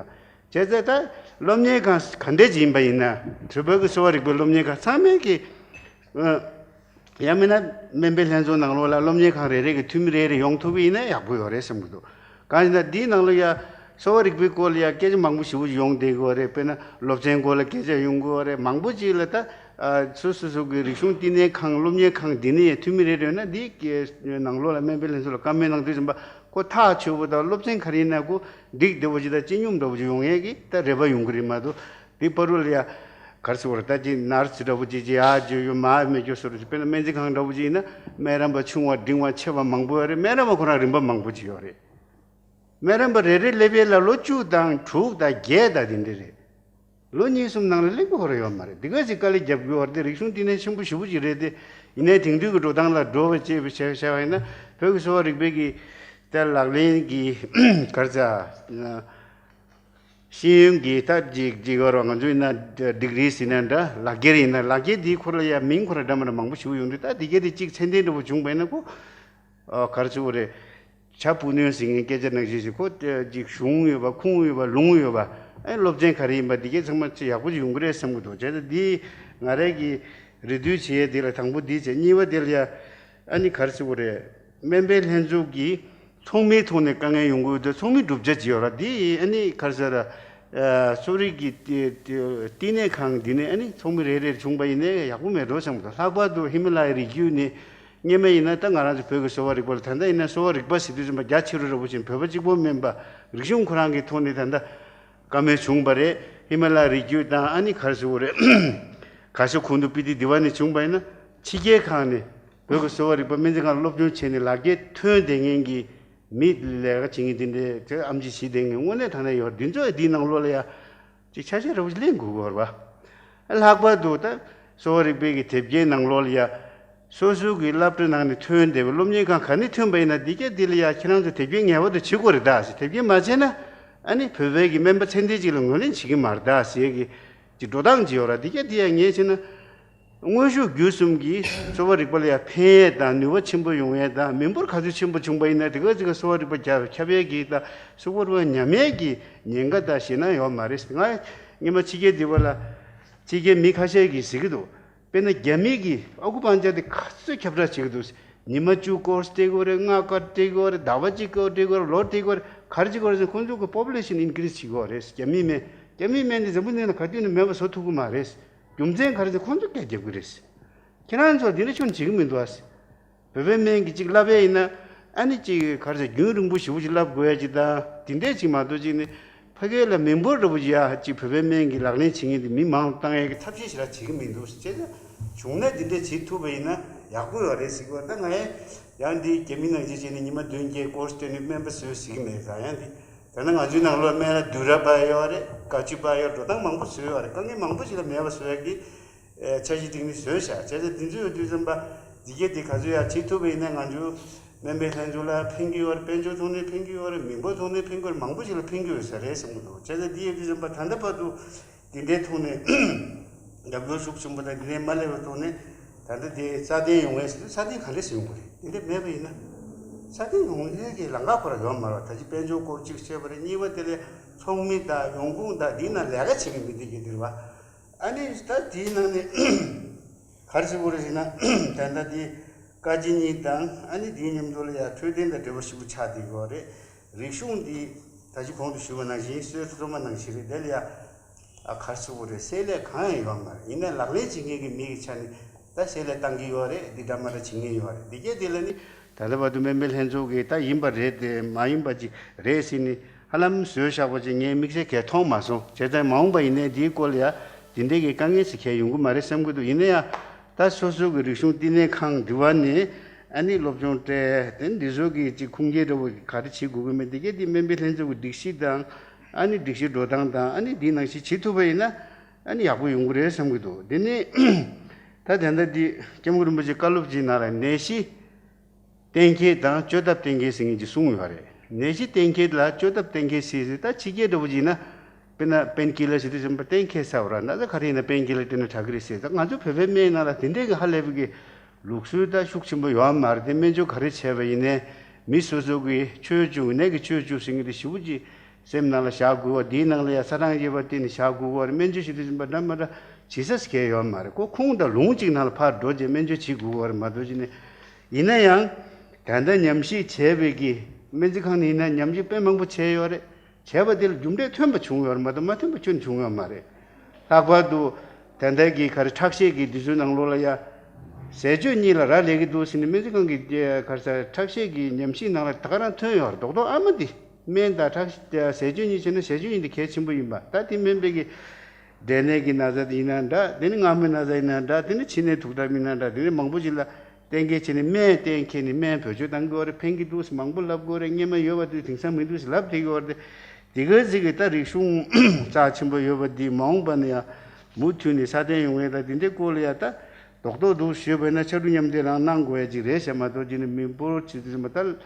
བྱས་ཙང་ད་སློབ་གཉེར་ཁང་ག་འདྲས་ཅིག་ཡིན་པ་ཡིན་ན་བོད་པའི་གི་གསོ་བ་རིག་པའི་སློབ་གཉེར་ཁང་ཚང་མས་ཀྱི། ཡང་མིན་ན་སྨན་པའི་ལྷན་ཚོགས་ནང་ལོགས་ལ་སློབ་གཉེར་ཁང་རེ་རེ་གི་འཐུས་མི་རེ་རེ་ཡོང་ཐུབ་པ་ཡིན་ན་ཡག་པོ་ཡོད་རེད་བསམ་གྱི་འདུག་གང་ཡིན་ན་འདིའི་ནང་ལ་ཡ་གསོ་བ་རིག་པའི་སྐོར་ལ་ཡ་སྐད་ཆ་མང་པོ་ཞེ་པོ་ཡོང་བསྡད་ཀྱི་ཡོད་རེད། དཔེར་ན་སློབ་ཚན་སྐོར་ལ་སྐད་ཆ་ཡོང་གི་ཡོད་རེད། མང་པོ་ཅིག་ལ་ད་ཨ་སོ་སོ་སོ་གི་རིག་གཞུང་བསྟི་གནས་ཁང་སློབ་གཉེར་ཁང་འདི་ནས་འཐུས་མི་རེ་རེ་ཡོད་ན་འདིའི་ནང་ལོགས་ལ་སྨན་པའི་ལྷན་ཚོགས་ལ་བཀའ་མོལ་གནང་དུས་ཙམ་པ་ཁོ་ཐག་ཆོད་པོ་དང་སློབ་ཚན་ག་རེ་ཡིན་ན་ཁོ་འགྲིག་བདེ་པོ་ཅིག་དང་སྤྱི་སྙོམས་འདྲ་པོ་ཅིག་ཡོང་ཡས་ཀྱི་ད་རེ་བ་ཡོང་གི་རེད་མ་གཏོགས། དེ་བར་དུ་ལ་ཡ་ག་རེ་ཟེར་བ་རེད། ད་ཅིག་ནར་སི་འདྲ་པོ་ཅིག་ཅིག་ཡར་འཇུ་ཡོད་མར་མི་འཇུ་བཟོ་འདྲ་ཅིག་དཔེར་ན་སྨན་རྩིས་ཁང་འདྲ་པོ་ཅིག་ཡིན་ན་སྨན་རམས་པ་ཆུང་བ་འབྲིང་བ་ཆེ་བ་མང་པོ་ཡོད་རེད། སྨན་རམས་པ་ཁོ་རང་རིམ་པ་མང་པོ་ཅིག་ཡོད་རེད། སྨན་རམས་པ་རེ་རེ་སླེབས་ཡས་ལ་ལོ་བཅུ་དང་དྲུག་དང་བརྒྱད་དང་དེ་འདྲ་རེད། ལོ་གཉིས་གསུམ་ནང་ལ་སླེབས་ཀྱི་ཁོ་རང་ཡོད་མ་རེད། དེ་ག་ཅིག་དཀའ་ལས་རྒྱབ་དགོས་པ་རེད། དེ་རིག་གཞུང་བསྟི་གནས་ཆེན་པོ་ཞེ་པོ་ཅིག་རེད་དེ། ཡིན་ནའི་དེང་དུས་ཀྱི་འགྲོ་སྟངས་ལ་འགྲོ་བའི་ཅེས་པའི་བྱས་བྱས་པ་ཡིན་ན་བོད་ཀྱི་གསོ་བ་རིག་པའི་གི་ད་ལག་ལེན་གྱི་ག་རེ་ཟེར། ཤེས་ཡོན་གྱི་ད་ཅིག་ཅིག་ཡོད་རེད་བ། ང་ཚོ་ཡིན་ན་ཌིག་རི་ཟེར་ན་འདྲ་ལག་འཁྱེར་ཡིན་ན་ལག་འཁྱེར་འདིའི་ཁོ་རང་ཡ་མིང་ཁོ་རང་འདྲ་མི་འདྲ་མང་པོ་ཞིག་ཡོང་དུས་ད་འདི་གས་དེ་གཅིག་ཚད་ལྡན་འདྲ་པོ་བྱུང་བ་ཡིན་ན་ཁོ་ཨ་ག་རེ་ཟེར་དགོས་རེད། བྱ་སྤུ་སྣོན་ཟེར་མཁན་སྐད་ཆ་ནང་བཞིན་ཞིག་ཁོ་ཅིག་གཞུང་ཡོད་པ་ཁུངས་ཡོད་པ་ལུང་ཡོད་པ་ཨེ་སློབ་ཚན་ག་རེ་ཡིན་པ་འདི་གས་ཚང་མ་ཅིག་ཡག་པོ་ཅིག་ཡོང་གི་རེད་བསམ་གི་འདུག་བྱས་ཙང་འདི་ང་རང་གི་རེ་འདུན་བྱེད་ཡས་འདི་ལ་དང་པོ་འདི་བྱས། གཉིས་པ་འདི་ལ་ཡ་ཨ་ནི་ག་རེ་ཟེར་དགོས་རེད། སྨན་པའི་ལྷན་ཚོགས་ཀྱིས་ཚོགས་མིའི་ཐོག་ནས་དཀའ་ངལ་ཡོང་གི་ཡོད་དུས་ཚོགས་མི་བསྒྲུབ་བྱ་ཅིག་ཡོད་ར། འདི་ཨ་ནི་ག་རེ་ཟེར། གསོ་རིག་གི་བསྟི་གནས་ཁང་འདི་ནས་ཨ་ནི་ཚོགས་མི་རེ་རེར་བྱུང་པ་ཡིན་ནའི་ཡག་པོ་མེད་འགྲོ་བསམ་གི་འདུག་ལྷག་པར་དུ་ཧི་མ་ལ་ཡའི་རི་རྒྱུད་ནས་སྔོན་མ་ཡིན་ན་ད་ང་རང་ཚོ་བོད་ཀྱི་གསོ་བ་རིག་པ་ལ་ད་ལྟ་ཡིན་ན་གསོ་བ་རིག་པ་ཟེར་དུས་ཙམ་པ་རྒྱ་ཆེ་རུ་འདྲ་པོ་ཅིག་བོད་པ་གཅིག་པོ་མིན་པ་རིག་གཞུང་ཁོ་རང་གི་ཐོག་ནས་ད་ལྟ་བཀའ་མོལ་བྱུང་བ་རེད། ཧི་མ་ལ་ཡའི་རི་རྒྱུད་དང་ཨ་ནི་ག་རེ་ཟེར་དགོས་རེད། ག་ཤ་ཁུན་ཏུ་པི་ཏི་འདི་བ་ནས་བྱུང་བ་ཡིན་ན་ཕྱི་རྒྱལ་ཁག་ནས་བོད་ཀྱི་གསོ་བ་རིག་པ་སྨན་རྩིས་ཁང་སློབ་སྦྱོང་བྱས་ནས་ལག་འཁྱེར་ཐོན་བསྡད་མཁན་གྱི་མི་ལས་ཀ་བྱེད་མཁན་དེ་འདྲའི་དེ་ཨེམ་ཆི་བྱེད་བསྡད་མཁན་དངོས་གནས་དྲང་གནས་ཡོད། འདི་ཚོས་འདིའི་ནང་ལོགས་ལ་ཡ་ཅིག་ཆ་ཤས་འདྲ་པོ་ཅིག་ལེན་དགོས་ཀྱི་ཡོད་རེད་པ། ལྷག་པར་དུ་ད་གསོ་བ་རིག་པའི་གི་དེབ་སྐྱེལ་ནང་ལོགས་ལ་ཡ་སོ་སོ་གི་སློབ་གྲྭ་ནང་ནས་ཐོན་བསྡད་པའི་སློབ་གཉེར་ཁང་ག་ནས་ཐོན་པ་ཡིན་ན་འདི་གས་འདི་ལ་ཡ་ཁྱེད་རང་ཚོ་དེབ་སྐྱེལ་ངེས་པར་དུ་བྱེད་དགོས་རེད་ད་ཟེར། དེབ་སྐྱེལ་མ་བྱས་ན་ཨ་ནི་བོད་པའི་གི་སྨན་པ་ཚད་ལྡན་ཅིག་ལ་ངོས་ལེན་བྱེད་ཀྱི་མ་རེད་ད་ཟེར་གི་ཅིག་འགྲོ་སྟངས་ཅིག་ཡོད་ར། འདི་གས་འདི་ཡ་ངས་བྱས་ན། དངོས་ཤུགས་བརྒྱུད་གསུམ་གྱིས་གསོ་བ་རིག་པ་ལ་ཡང་ཕན་ཡས་དང་ནུས་པ་ཆེན་པོ་ཡོང་ཡས་དང་མི་འབོར་ག་ཚོད་ཆེན་པོ་བྱུང་པ་ཡིན་ན་དེ་ག་ཅིག་ག་གསོ་བ་རིག་པ་རྒྱ་ཁྱབ་ཡས་ཀྱི་དང་གསོ་བ་རིག་པ་ཉམས་ཡས་ཀྱི་ཉེན་ཁ་དང་ཞེད་སྣང་ཡོད་མ་རེད། ང་སྔོན་མ་ཕྱི་རྒྱལ་འདི་བ་ལ་ཕྱི་རྒྱལ་མི་ཁ་ཤས་ཀྱིས་ཟེར་གྱི་འདུག་དཔེར་ན་རྒྱ་མི་གིས་ཨ་ཁུ་པང་ཅག་དེ་ག་ཚོད་ཁྱབ་བསྒྲགས་བྱེད་ཀྱི་འདུག་ཉི་མ་བཅུ་ཀོར་སི་སྤྲད་ཀྱི་ཡོད་རེད། ལྔ་ཀོར་སི་སྤྲད་ཀྱི་ཡོད་རེད། ཟླ་བ་གཅིག་ཀོར་སི་སྤྲད་ཀྱི་ཡོད་རེད། ལོ་སྤྲད་ཀྱི་ཡོད་རེད། ག་རེ་བྱེད་ཀྱི་ཡོད་རེད་ཟེར་ན་ཁོང་ཚོ་གི་པོ་པུ་ལེ་ཤན་ཨིན་ཀི་རི་སི་བྱེད་ཀྱི་ཡོད་རེད། རྒྱ་མིའི་སྨན་རྒྱ་མིའི་སྨན་དེ་འཛམ་བུ་གླིང་ལ་ག་དུས་ནས་མེད་པ་བཟོ་ཐུབ་ཀྱི་མ་རེད། རྒྱུ་མཚན་ག་རེ་ཟེར་ཁོང་ཚོ་སྐད་རྒྱབ་ཀྱི་རེད། ཁྱེད་རང་ཚོ་འདི་འདྲ་ཁྱོན་བྱེད་ཀྱི་མི་འདུག་ཨ། བོད་པའི་སྨན་གྱི་གཅིག་བསླབ་ཡས་ཡིན་ན། ཨ་ནི་གཅིག་ག་རེ་ཟེར། རྒྱུན་རིང་པོ་ཞེ་པོ་ཅིག་བསླབ་དགོས་ཡ་ཅིག་དང་། དེ་འདྲས་ཅིག་མ་གཏོགས་ཅིག་ནི། ཕ་གི་ལ་མི་འབོར་འདྲ་པོ་ཅིག་ཡ་གཅིག་བོད་པའི་སྨན་གྱི་ལག་ལེན་བྱེད་མཁན་དེ་མི་མང་རུ་བཏང་ཡས་ཀྱི་ཐབས་ཤེས་ཞེ་དྲག་བྱེད་ཀྱི་མི་འདུག་ཟེར། བྱས་ཙང་བྱུང་ན་དེ་འདྲས་བྱེད་ཐུབ་པ་ཡིན་ན་ཡག་པོ་ཡོད་རེད་ཟེར་གྱི་ཡོད། ད་ང་ཡང་ཡང་འདི་རྒྱ་མི་ནང་བཞིན་བྱས་ནས་ཉི་མ་བདུན་བརྒྱད་སྐོར་བཏོན་ནས་སྨན་པ་བཟོས་ཟེར་གྱི་མེད་ད། ཡང་འདི་ད་ནི་ང་ཚོའི་ནང་ལོགས་སྨན་བླ་བསྡུས་གྲྭ་པ་ཡོད་རེད། བཀའ་བཅུ་པ་ཡོད། འགྲོ་སྟངས་མང་པོ་བཟོས་ཡོད་རེད། དཀའ་ངལ་མང་པོ་ཞིག་ལ་མེད་པ་བཟོ་ཡ་གི་ཨེ། འཆར་གཞི་སྒྲིག་ནས་བཟོས་བཞག་བྱས་ཙང་དེ་ཚོ་ཡོད་དུས་ཙམ་པ་འདི་གས་དེ་ག་ཚོད་ཡར་བྱེད་ཐུབ་པ་ཡིན་ན་ང་ཚོ་སྨན་པའི་ལྷན་ཚོགས་ལ་ཕན་གྱི་ཡོད་རེད། དཔལ་འབྱོར་ཐོག་ནས་ཕན་གྱི་ཡོད་རེད། མི་འབོར་ཐོག་ནས་ཕན་གྱི་ཡོད་རེད། མང་པོ་ཞིག་ལ་ཕན་གྱི་ཡོད་ས་རེད་བསམ་གྱི་འདུག་བྱས་ཙང་འདི་ཡོད་དུས་ཙམ་པ་ད་ལྟ་བར་དུ་འདི་འདྲའི་ཐོག་ནས་རྒྱབ་སྐྱོར་ཤུགས་ཆེན་པོ་དང་འདི་འདྲའི་མ་སླེབས་པའི་ཐོག་ནས་ད་ལྟ་དེ་སྲ་བརྟན་ཡོང་ངེས་ཟེར་དུས་སྲ་བརྟན་ག་འདྲས་སེ་ཡོང་གི་རེད། འདི་འདྲ་མེད་པ་ཡིན་ན་སྲ་བརྟན་ཡོང་ཡས་ཀྱི་ལམ་ཁ་ཁོ་རང་ཡོད་མ་རེད། ད་ཅི་དཔལ་འབྱོར་སྐོར་གཅིག་བཤད་པ་རེད། གཉིས་པ་དེ་ལས་ཚོགས་མི་དང་ཡོང་ཁུངས་དང་འདིའི་ནང་ལས་ཀ་བྱེད་མཁན་མི་འདི་གས་དེ་རེད་བ། ཨ་ནི་ད་དེའི་ནང་ནས་ག་རེ་ཟེར་དགོས་རེད་ཟེར་ན། ད་ལྟ་དེ་བཀའ་སྤྱི་གཉིས་དང་། ཨ་ནི་དེའི་མཉམ་དུ་ལ་ཡ་འཕྲོད་བསྟེན་དང་འབྲེལ་བ་ཞིབ་པོ་ཆགས་བསྡད་ཡོད་རེད། རིག་གཞུང་འདི་ད་ཅི་གོང་དུ་ཞུས་པ་ནང་བཞིན་སྲོལ་རྩ་གཙང་མ་ནང་བཞིན་རེད། དེ་ལ་ཡ་ཨ་ག་རེ་ཟེར་དགོས་རེད། བསྲེ་ལྷད་གང་ཡང་ཡོད་མ་རེད། ཡིན་ནའི་ལག་ལེན་བྱེད་མཁན་གྱི་མི་གི་ཆ་ནས་ད་བསྲེ་ལྷད་བཏང་གི་ཡོད་རེད། འདི་འདྲ་མ་འདྲ་བྱེད་མཁན་ཡོད་རེད། འདི་གས་དེ་ལ་ནི། ད་ལྟ་བར་དུ་སྨན་པའི་ལྷན་ཚོགས་ཀྱིས་ད་ཡིན་པ་རེད་དེ་མ་ཡིན་པ་ཅིག་རེད་ཟེར་ནས་ཧ་ལམ་བཟོས་བཞག་པ་ཅིག་ངས་དམིགས་བསལ་གས་མཐོང་མ་སོང་། བྱས་ཙང་མ་འོངས་པ་ཡིན་ནའི་འདིའི་སྐོར་ལ་ཡ་འདི་འདྲའི་གི་དཀའ་ངལ་ཞིག་གས་ཡོང་གི་མ་རེད་བསམ་གྱི་འདུག་ཡིན་ན་ཡང་ད་སོ་སོ་གི་རིག་གཞུང་བསྟི་གནས་ཁང་འདི་བ་ནས་ཨ་ནི་སློབ་སྦྱོང་སྤྲད་དེ་འདི་ཚོ་གི་ཅིག་ཁུངས་སྐྱེལ་འདྲ་བོ་ག་རེ་བྱེད་དགོས་ཀྱི་མེད། འདི་གས་འདི་སྨན་པའི་ལྷན་ཚོགས་ཀྱི་སྒྲིག་གཞི་དང་། ཨ་ནི་སྒྲིག་གཞི་འགྲོ་སྟངས་དང་། ཨ་ནི་འདི་ནང་བཞིན་བྱེད་ཐུབ་པ་ཡིན་ན་ཨ་ནི་ཡག་པོ་ཡོང་གི་རེད་བསམ་གྱི་འདུག་འདི་ནི་ད་ད་ལྟ་འདི་སྐྱབས་མགོན་རིན་པོ་ཆེ་བཀའ་སློབ་ཅིག་ནང་ལ་ནད་གཞི་གཏན་འཁེལ་དང་བཅོས་ཐབས་གཏན་འཁེལ་ཟེར་མཁན་ཅིག་གསུངས་ཡོད་རེད། ནད་གཞི་གཏན་འཁེལ་ལ་བཅོས་ཐབས་གཏན་འཁེལ་ཟེར་ཟེར། ད་ཕྱི་རྒྱལ་འདྲ་བོ་ཅིག་ན་དཔེར་ན་པེན་ཀི་ལར་ཟེར་དུས་ཙམ་པ་གཏན་འཁེལ་ཚར་བ་ར། ན་ཚ་ག་རེ་ཡིན་ན་པེན་ཀི་ལར་སྤྲད་ན་དྲག་གི་རེད་ཟེར། ད་ང་ཚོ་བོད་པའི་སྨན་ནང་ལ་དེ་འདྲའི་གི་ཧ་ལས་པའི་གི་ལུགས་སྲོལ་ད་ཤུགས་ཆེན་པོ་ཡོད་མ་རེད་དེ། སྨན་བཅོས་ག་རེ་བྱས་པ་ཡིན་ནའི་མི་སོ་སོ་གི་ཆོས་བཅུ་ནད་ཀྱི་ཆོས་བཅུ་ཟེར་མཁན་དེ་ཞེ་པོ་ཅིག་སེམས་ནང་ལ་བཞག་དགོས་པ། དེའི་ནང་ལ་ཡ་ཚ་གྲང་རྒྱས་པ་བསྟེན་ནས་བཞག་དགོས་པ་རེད། སྨན་བཅོས་བྱེད་དུས་ཙམ་པ་འདྲ་མ་འདྲ་བྱེད་ས་ཞིག་གས་ཡོད་མ་རེད། ཁོ་ཁུངས་དང་ལུང་གཅིག་ནང་ལ་ཕར་འགྲོ་རྗེས་སྨན་བཅོས་བྱེད་དགོས་པ་རེད་མ་གཏོགས་ཅི་ནས། ཡིན་ན་ཡང་ད་ལྟ་ཉམས་ཞིབ་བྱས་པའི་གི་སྨན་རྩིས་ཁང་ནས་ཡིན་ན་ཉམས་ཞིབ་དཔེ་མང་པོ་བྱས་ཡོད་རེད། བྱས་པ་དེ་ལ་རྒྱུ་འབྲས་ཐོན་པ་བྱུང་ཡོད་རེད་མ་གཏོགས་མ་ཐོན་པ་ཁྱོན་བྱུང་ཡོད་མ་རེད། ལྷག་པར་དུ་ད་ལྟ་གི་ག་རེ་ཁྲག་ཤེད་ཀྱི་དུས་ཚོད་ནང་ལོགས་ལ་ཡ་ཟས་སྤྱོད་གཉིས་ལ་རག་ལས་ཀྱི་འདུག་ཟེར་ནས་སྨན་རྩིས་ཁང་གི་ག་རེ་ཟེར་ཁྲག་ཤེད་ཀྱི་ཉམས་ཞིབ་ནང་ལ་ད་ག་རང་ཐོན་ཡོད་རེད། རྡོག་རྡོག་ཨ་མ་འདི་སྨན་དང་ཁྲག་ཟས་སྤྱོད་གཉིས་བྱས་ན་ཟས་སྤྱོད་གཉིས་འདི་གལ་ཆེན་པོ་ཡིན་པ། ད་དེ་སྨན་པའི་གི་འབྲས་ནད་ཀྱི་ན་ཚ་དེ་ཡིན་ན་འདྲ། དེ་ནི་མངར་མོའི་ན་ཚ་ཡིན་ན་འདྲ། དེ་ནི་མཆིན་ནད་དུག་ལྡབ་ཡིན་ན་འདྲ། དེ་ནི་མང་པོ་ཅིག་ལ་གཏན་འཁེལ་བྱས་ནས་སྨན་གཏན་འཁེལ་ནས་སྨན་བེད་སྤྱོད་གཏང་དགོས་རེད། ཕན་གྱི་འདུག་ཟེར་མང་པོ་ལབ་དགོས་རེད། སྔོན་མ་ཡོད་པ་དེ་དེང་སང་མི་འདུག་ཟེར་ལབ་བསྡད་ཀྱི་ཡོད་རེད། དེ་ག་ཟིག་གི་ད་རིག་གཞུང་རྩ་ཆེན་པོ་ཡོད་པ་འདི་མ་འོངས་པ་ན་ཡང་མུ་མཐུད་ནས་སྲ་བརྟན་ཡོང་ཡས་ད་དེ་འདྲའི་སྐོར་ལ་ཡ་ད་རྡོག་རྡོག་འདུག་ཞུས་པ་ཡིན་ན་ཕྱར་གྲུ་མཉམ་འདེགས་རང་གནང་དགོས་ཡ་ཅིག་རེད་ཤག་མ་གཏོགས་ཅི་ནས་མི་འབོར་ཆེ་ཙམ་མ་ད།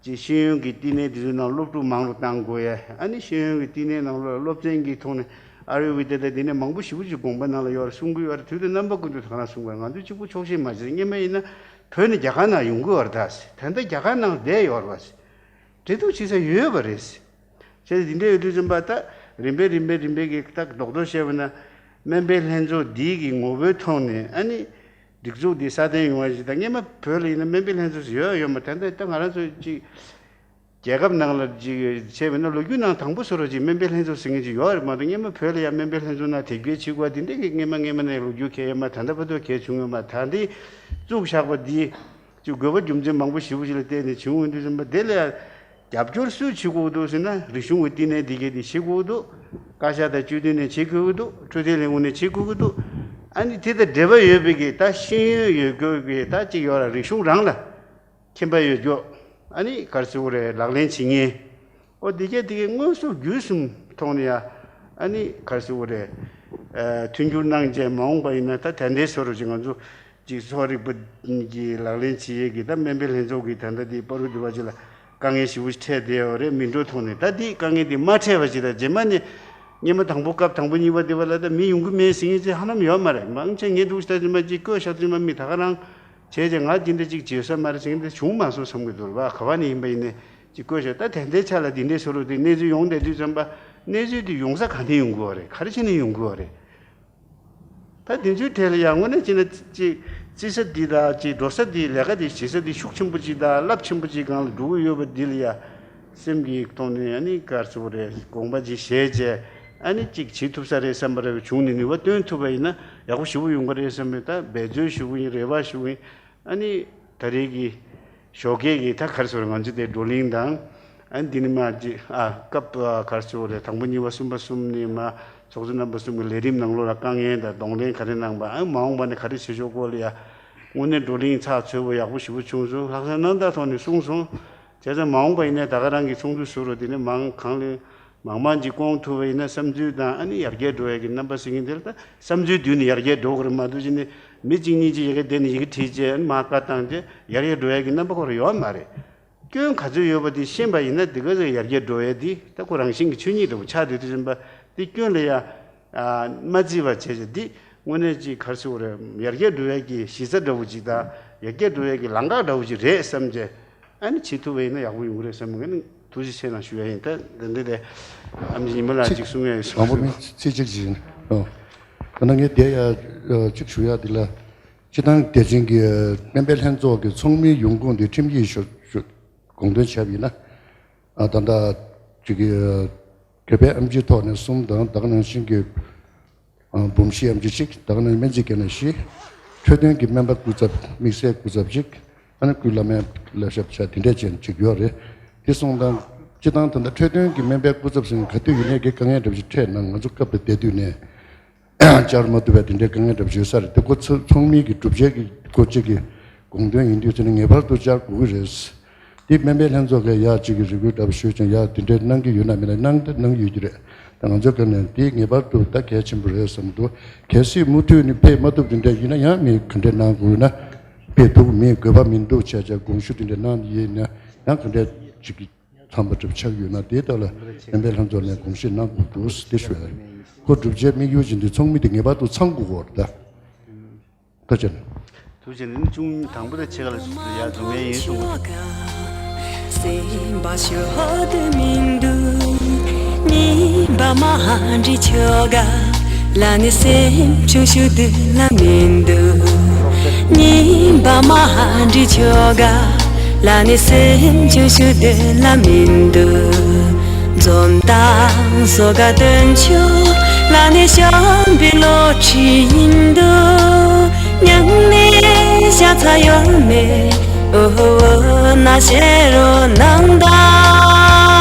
ཅིག་ཤེས་ཡོན་གྱི་བསྟི་གནས་དེ་ཚོའི་ནང་སློབ་ཕྲུག་མང་རུ་གཏང་དགོས་ཡ། ཨ་ནི་ཤེས་ཡོན་གྱི་བསྟི་གནས་ནང་ལོགས་སློབ་ཚན་གྱི་ཐོག་ནས་ཨ་རུ་བི་དེ་དང་དེ་ནས་མང་པོ་ཞེ་པོ་ཅིག་དགོངས་པ་ནང་ལ་ཡོད་རེད་གསུང་གི་ཡོད་རེད། དུས་དང་རྣམ་པ་ཀུན་ཏུ་ད་ག་རང་གསུང་གི་ཡོད་རེད། ང་ཚོ་གཅིག་པུ་ཆོག་ཤེས་མ་བྱེད། སྔོན་མ་ཡིན་ན་བོད་ནས་རྒྱ་གར་ནང་ཡོང་གི་ཡོད་རེད། ད་ད་ལྟ་རྒྱ་གར་ནང་བསྡད་ཡོད་རེད་བ། འབྲེལ་གཏུག་བྱེད་ས་ཡོད་པ་རེད། བྱས་ཙང་དེ་འདྲ་ཡོད་དུས་ཙམ་པ་ད་རིམ་པས་རིམ་པས་རིམ་པས་ཀྱི་ད་རྡོག་རྡོག་བཤད་པ་ན་སྨན་པའི་ལྷན་ཚོགས་འདིའི་གི་ངོ་བོའི་ཐོག་ནས་ཨ་ནི་སྒྲིག་འཛུགས་འདི་སྲ་བརྟན་ཡོང་བ་ཞིག་དང་། སྔོན་མ་བོད་ལ་ཡིན་ན་སྨན་པའི་ལྷན་ཚོགས་ཡོད་ཡོད་མ། ད་ལྟ་ད་ང་རང་ཚོ་ཅིག་རྒྱལ་ཁབ་ནང་ལ་ཅིག་བྱས་པ་ན་ལོ་རྒྱུས་ནང་དང་པོ་བཟོ་འདྲ་ཅིག་སྨན་པའི་ལྷན་ཚོགས་ཟེར་མཁན་ཅིག་ཡོད་རེད་མ་གཏོགས། སྔོན་མ་བོད་ལ་ཡང་སྨན་པའི་ལྷན་ཚོགས་ནང་དེབ་སྐྱེལ་བྱེད་དགོས་པ་འདི་འདྲ་གི་སྔོན་མ་སྔོན་མ་ནས་ལོ་རྒྱུས་གལ་ཡོད་མ། ད་ལྟ་བར་དུ་གལ་བྱུང་ཡོད་མ། ད་འདི་བཙུགས་བཞག་པ་འདི་ཅིག་དགོས་པ་རྒྱུ་མཚན་མང་པོ་ཞེ་པོ་ཞིག་ལ་བརྟེན་ནས་བྱུང་ཡོང་དུས་ཙམ་པ་དེ་ལ་ཡང་རྒྱབ་སྐྱོར་སུས་བྱེད་དགོས་འདུག་ཟེར་ན་རིག་གཞུང་གི་བསྟི་གནས་འདི་གས་འདི་བྱེད་དགོས་འདུག་བཀའ་ཤག་དང་སྤྱི་འཐུས་ནས་བྱེད་དགོས་འདུག་འཕྲོད་བསྟེན་ལས་ཁུངས་ནས་བྱེད་དགོས་འདུག་ཨ་ནི་དེ་དང་འབྲེལ་བ་ཡོད་པའི་གི་ད་ཤེས་ཡོན་ཡོད་དགོས་གི་ད་ཅིག་ཡོད་ར། རིག་གཞུང་རང་ལ་མཁྱེན་པ་ཡོད་རྒྱུ། ཨ་ནི་ག་རེ་ཟེར་དགོས་རེད། ལག་ལེན་བྱེད་མཁན། ཨོ་འདི་གས་འདི་གས་དངོས་སུ་བརྒྱུད་གསུམ་ཐོག་ནས་ཡ། ཨ་ནི་ག་རེ་ཟེར་དགོས་རེད། ཨ་མཐུན་འགྱུར་གནང་རྗེས་མ་འོངས་པ་ཡིན་ན་ད་ད་ལྟའི་བཟོ་འདྲ་ཅིག་ང་ཚོ་ཅིག་གསོ་བ་རིག་པ་གི་ལག་ལེན་བྱེད་ཡས་ཀྱི་ད་སྨན་པའི་ལྷན་ཚོགས་ཀྱི་ད་ལྟ་འདི་བར་དུ་བསྡུ་བ་ཅིག་ལ་དཀའ་ངལ་ཞེ་པོ་ཞིག་འཕྲད་བསྡད་ཡོད་རེད། མི་འགྲོ་ཐོག་ནས། ད་འདི་དཀའ་ངལ་འདི་མ་འཕྲད་པ་ཞིག་དང་རྗེས་མ་ནས་སྔོན་མ་དང་པོ་སྐབས་དང་པོ་གཉིས་པ་དེ་བ་ལ་ད་མི་ཡོང་གི་མེད་ཟེར་མཁན་ཅིག་ཧ་ལམ་ཡོད་མ་རེད། མང་ཆེ་ངས་འདུག་ལྟ་ཙམ་པ་ཅིག་བསྐོས་བཞག་ཙམ་པ་མི་ད་ག་རང་བྱས་རྗེས་ང་འདི་འདྲ་ཅིག་བྱེད་ས་མ་རེད་ཟེར་མཁན་དེ་བྱུང་མ་སོང་བསམ་གྱི་འདུག་རེད་བ། ག་བ་ནས་ཡིན་པ་ཡིན་ནས་ཅིག་བསྐོས་བཞག་ད་དེ་འདྲའི་ཆ་ལ་འདི་འདྲའི་བཟོ་འདྲ་དེ་གནས་ཚུལ་ཡོང་བསྡད་དུས་ཙམ་པ་གནས་ཚུལ་དེ་ཡོང་ས་ག་ནས་ཡོང་དགོས་བ་རེད། ག་རེ་བྱས་ནས་ཡོང་དགོས་བ་རེད། ད་དེ་ཚོའི་གྲས་ལ་ཡང་དངོས་གནས་བྱས་ན་ཅིག་བརྩི་ས་འདི་དང་ཅིག་འགྲོ་ས་འདི་ལས་ཀ་འདི་བྱེད་ས་འདི་ཤུགས་ཆེན་པོ་ཅིག་དང་རླབས་ཆེན་པོ་ཅིག་སྒང་ལ་འགྲོ་གི་ཡོད་པ་འདི་ལ་ཡ་སེམས་ཀྱི་ཐོག་ནས་ཨ་ནི་ག་རེ་ཟེར་དགོས་རེད། དགོངས་པ་ཅིག་བཞེས་བྱས། ཨ་ནི་གཅིག་བྱེད་ཐུབ་ས་རེད་བསམ་པ་རེ་བྱུང་ནས་ནུས་པ་བཏོན་ཐུབ་པ་ཡིན་ན་ཡག་པོ་ཞེ་པོ་ཡོང་གི་རེད་བསམ་པའི་ད་འབད་བརྩོན་ཞུ་གི་ཡིན། རེ་བ་ཞུ་གི་ཡིན། ཨ་ནི་ད་རེས་ཀྱི་ཞོགས་ཀས་ཀྱི་ད་ག་རེ་ཟེར་ང་ཚོ་དེ་བགྲོ་གླེང་དང་། ཨ་ནི་འདི་ནི་མ་ཅི་ཨ་སྐབས་ཨ་ག་རེ་ཟེར་རེད། དང་པོ་གཉིས་པ་གསུམ་པ་གསུམ་ནི་མ་ཚོགས་གཙོ་རྣམ་པ་གསུམ་གྱི་ལས་རིམ་ནང་ལོགས་ལ་དཀའ་ངལ་དང་གདོང་ལེན་ག་རེ་གནང་པ། ཨ་ནི་མ་འོངས་པ་ནས་ག་རེ་བྱེད་ཕྱོགས་སྐོར་ལ་ཡ་དངོས་གནས་བགྲོ་གླེང་ཚགས་ཚུད་པོ་ཡག་པོ་ཞེ་པོ་བྱུང་སོང་། ལྷག་བསམ་རྣམ་དག་ཐོག་ནས་གསུངས་སོང་། བྱས་ཙང་མ་འོངས་པ་ཡིན་ན་ད་ག་རང་གི་ཚོགས་འདུ་ཟུར་རུ་དེ་ནི་མང་གང་ལེ་མང་མང་ཅིག་བསྐོང་ཐུབ་པ་ཡིན་ན་བསམ་ཚུལ་དང་ཨ་ནི་ཡར་རྒྱས་འགྲོ་ཡ་གི་རྣམ་པ་ཟེར་མཁན་དེ་ལ་ད་བསམ་ཚུལ་བསྡུས་ནས་ཡར་རྒྱས་འགྲོ་དགོས་རེད་མ་གཏོགས་ཅི་ནི་མི་གཅིག་གཉིས་ཅིག་ཡ་གི་དེ་ནི་ཡི་གེ་བྲིས་རྗེས་ཨ་ནི་མར་བཀའ་བཏང་རྗེས་ཡར་རྒྱས་འགྲོ་ཡ་གི་རྣམ་པ་ཁོ་རང་ཡོད་མ་རེད། སྐྱོན་ག་ཚོད་ཡོད་པ་དེ་ཤེས་པ་ཡིན་ན་དེ་ག་ཚོད་ཡར་རྒྱས་འགྲོ་ཡ་དེ་ད་ཁོ་རང་བཞིན་གྱི་ཆོས་ཉིད་འདྲ་བོ་ཆགས་བསྡད་དུས་ཙམ་པ་དེ་སྐྱོན་ལ་ཡ། ཨ་མ་བརྩི་བ་བྱས་བྱས་འདི་དངོས་གནས་ཅིག་ག་རེ་ཟེར་དགོས་རེད། ཡར་རྒྱས་འགྲོ་ཡས་ཀྱི་གཞི་རྩ་འདྲ་བོ་ཅིག་དང་ཡར་རྒྱས་འགྲོ་ཡས་ཀྱི་ལམ་ཁ་འདྲ་བོ་ཅིག་རེད་བསམ་བྱས་ཨ་ནི་བྱེད་ཐུབ་པ་ཡིན་ན་ཡག་པོ་ཡོང་གི་རེད་བསམ་གི་ནི་ཐུགས་རྗེ་ཆེ་གནང་ཞུ་ཡ་ཡིན། ད་འདི་འདི་དེ་ཨམ་ཆི་ཉི་མ་ལགས་ཅིག་གསུང་ཡ་ཡོད་གསུང་། དང་པོ་མི་ཚིག་གཅིག་ཅིག་ཡིན། ཨོ། ད་ནང་ངས་བསྡད་ཡ་ཅིག་ཞུ་ཡ་འདི་ལ་སྤྱི་བཏང་བདེ་ཆེན་གྱི་སྨན་པའི་ལྷན་ཚོགས་ཀྱི་ཚོགས་མིའི་ཡོང་ཁུངས་འདི་ཁྲིམས་ཡིག་ཞུ་ཞུ་དགོངས་དོན་བྱས་པ་ཡིན་ན། ཨ་ད་ལྟ་ཅིག་གི་གྱོད་དཔེ་ཨེམ་ཆི་ཐོག་ནས་གསུམ་དང་ད་ག་ནང་བཞིན་གྱི་ཨ་འབུམ་བཞི་ཨེམ་ཆི་གཅིག་ད་ག་ནང་སྨན་རྩིས་དགེ་ནས་བཞི། འཕྲོད་བསྟེན་གྱི་སྨན་པ་སྐུ་ཚབ་དམིགས་བསལ་སྐུ་ཚབ་གཅིག་ཨ་ནི་སྐུའི་བླ་སྨན་བླ་ཞབས་ཆ་དེ་འདྲས་ཅན་གཅིག་ཡོད་རེད། དེ་སོང་ཙང་སྤྱི་བཏང་ད་ལྟ་འཕྲོད་བསྟེན་གྱི་སྨན་པའི་སྐུ་ཚབ་ཟེར་ནས་ག་དུས་ཡིན་ནའི་གི་དཀའ་ངལ་འདྲ་བ་ཞིག་འཕྲད་ན་ང་ཚོ་སྐབས་དེ་བསྡད་དུས་ནས། བཅར་མ་ཐུབ་པའི་དེ་འདྲའི་དཀའ་ངལ་འདྲ་པོ་ཡོད་ས་རེད། དེ་ཁོ་ཚོ་ཚོགས་མི་གི་སྒྲུབ་བྱེད་ཀྱི་སྐོར་གཅིག་གི་དགོངས་དོན་ཡིན་དུས་ཚེ་ནི་ངེས་པར་དུ་བཅར་དགོས་ཀྱི་རེད། དེ་སྨན་པའི་ལྷན་ཚོགས་ཀྱིས་ཡག་གཅིག་གི་རེ་སྐུལ་འདྲ་པོ་ཞུས་ཀྱང་ཡག་དེ་འདྲའི་གནང་གི་ཡོད་ན་མེད་ན་གནང་ད་གནང་གི་ཡོད་ཀྱི་རེད། ད་ང་ཚོའི་སྐབས་ནས་དེ་ངེས་པར་དུ་ད་གལ་ཆེན་པོ་རེད་བསམ་འདུག་གལ་སྲིད་མུ་མཐུད་ནས་ཕེབས་མ་ཐུབ་དེ་འདྲ་ཡིན་ན་ཡང་མི་ག་འདྲས་གནང་དགོས་ན་ཕེབས་ཐུབ་མེད་དགོས་པ་མི་འདུག་བྱས་བྱས་དགོངས་ཞུ་དེ་འདྲ་གནང་ཡིན་ན་ཡང་ག་འདྲས་ཅིག་གི་ཚང་མ་གྲུབ་ཆགས་ཡོད་ན་དེའི་ཐོག་ལ་སྨན་པའི་ལྷན་ཚོགས་ནས་དགོངས་བཞེས་གནང་དགོས་འདུག་དེ་ཞུ་ཡ་ཡིན། ཁོ་སྒྲུབ་བྱའི་དམིགས་ཡུལ་བཞིན་དུ་ཚོགས་མི་དེ་ངེས་པར་དུ་ཚང་དགོས་ཀྱི་རེད་ད། ཐུགས་རྗེ་ཆེ། ཐུགས་རྗེ་ཆེ། ནི་ཅུང་དང་པོ་དང་ཕྱེད་ཀ་ལ་ཡ་རྫུན་མ་ཡིན་གསུངས། སེམས་པ་ཤོར་དུ་མི་འདུག་གཉིས་པ་མ་འདྲི་ཆོག་ག་ལ་ནི་སེམས་ཆུང་ཞུ་དུ་ལ་མི་འདུག་གཉིས་པ་མ་འདྲི་ཆོག་ག་ལ་ནི་སེམས་ཆུང་ཞུ་དུ་ལ་མི་འདུག་འཛོམས་དང་བཟོ་ག་སྟོན་ཆོག་ལ་ནི་བྱམས་པའི་བློ་ཁྲིད་ཡིན་འདུག་མྱང་ནས་ཤ་ཚ་ཡོད་མེད་ཨོ་ཧོ་ན་ཤེ་རོ་ནང་དང་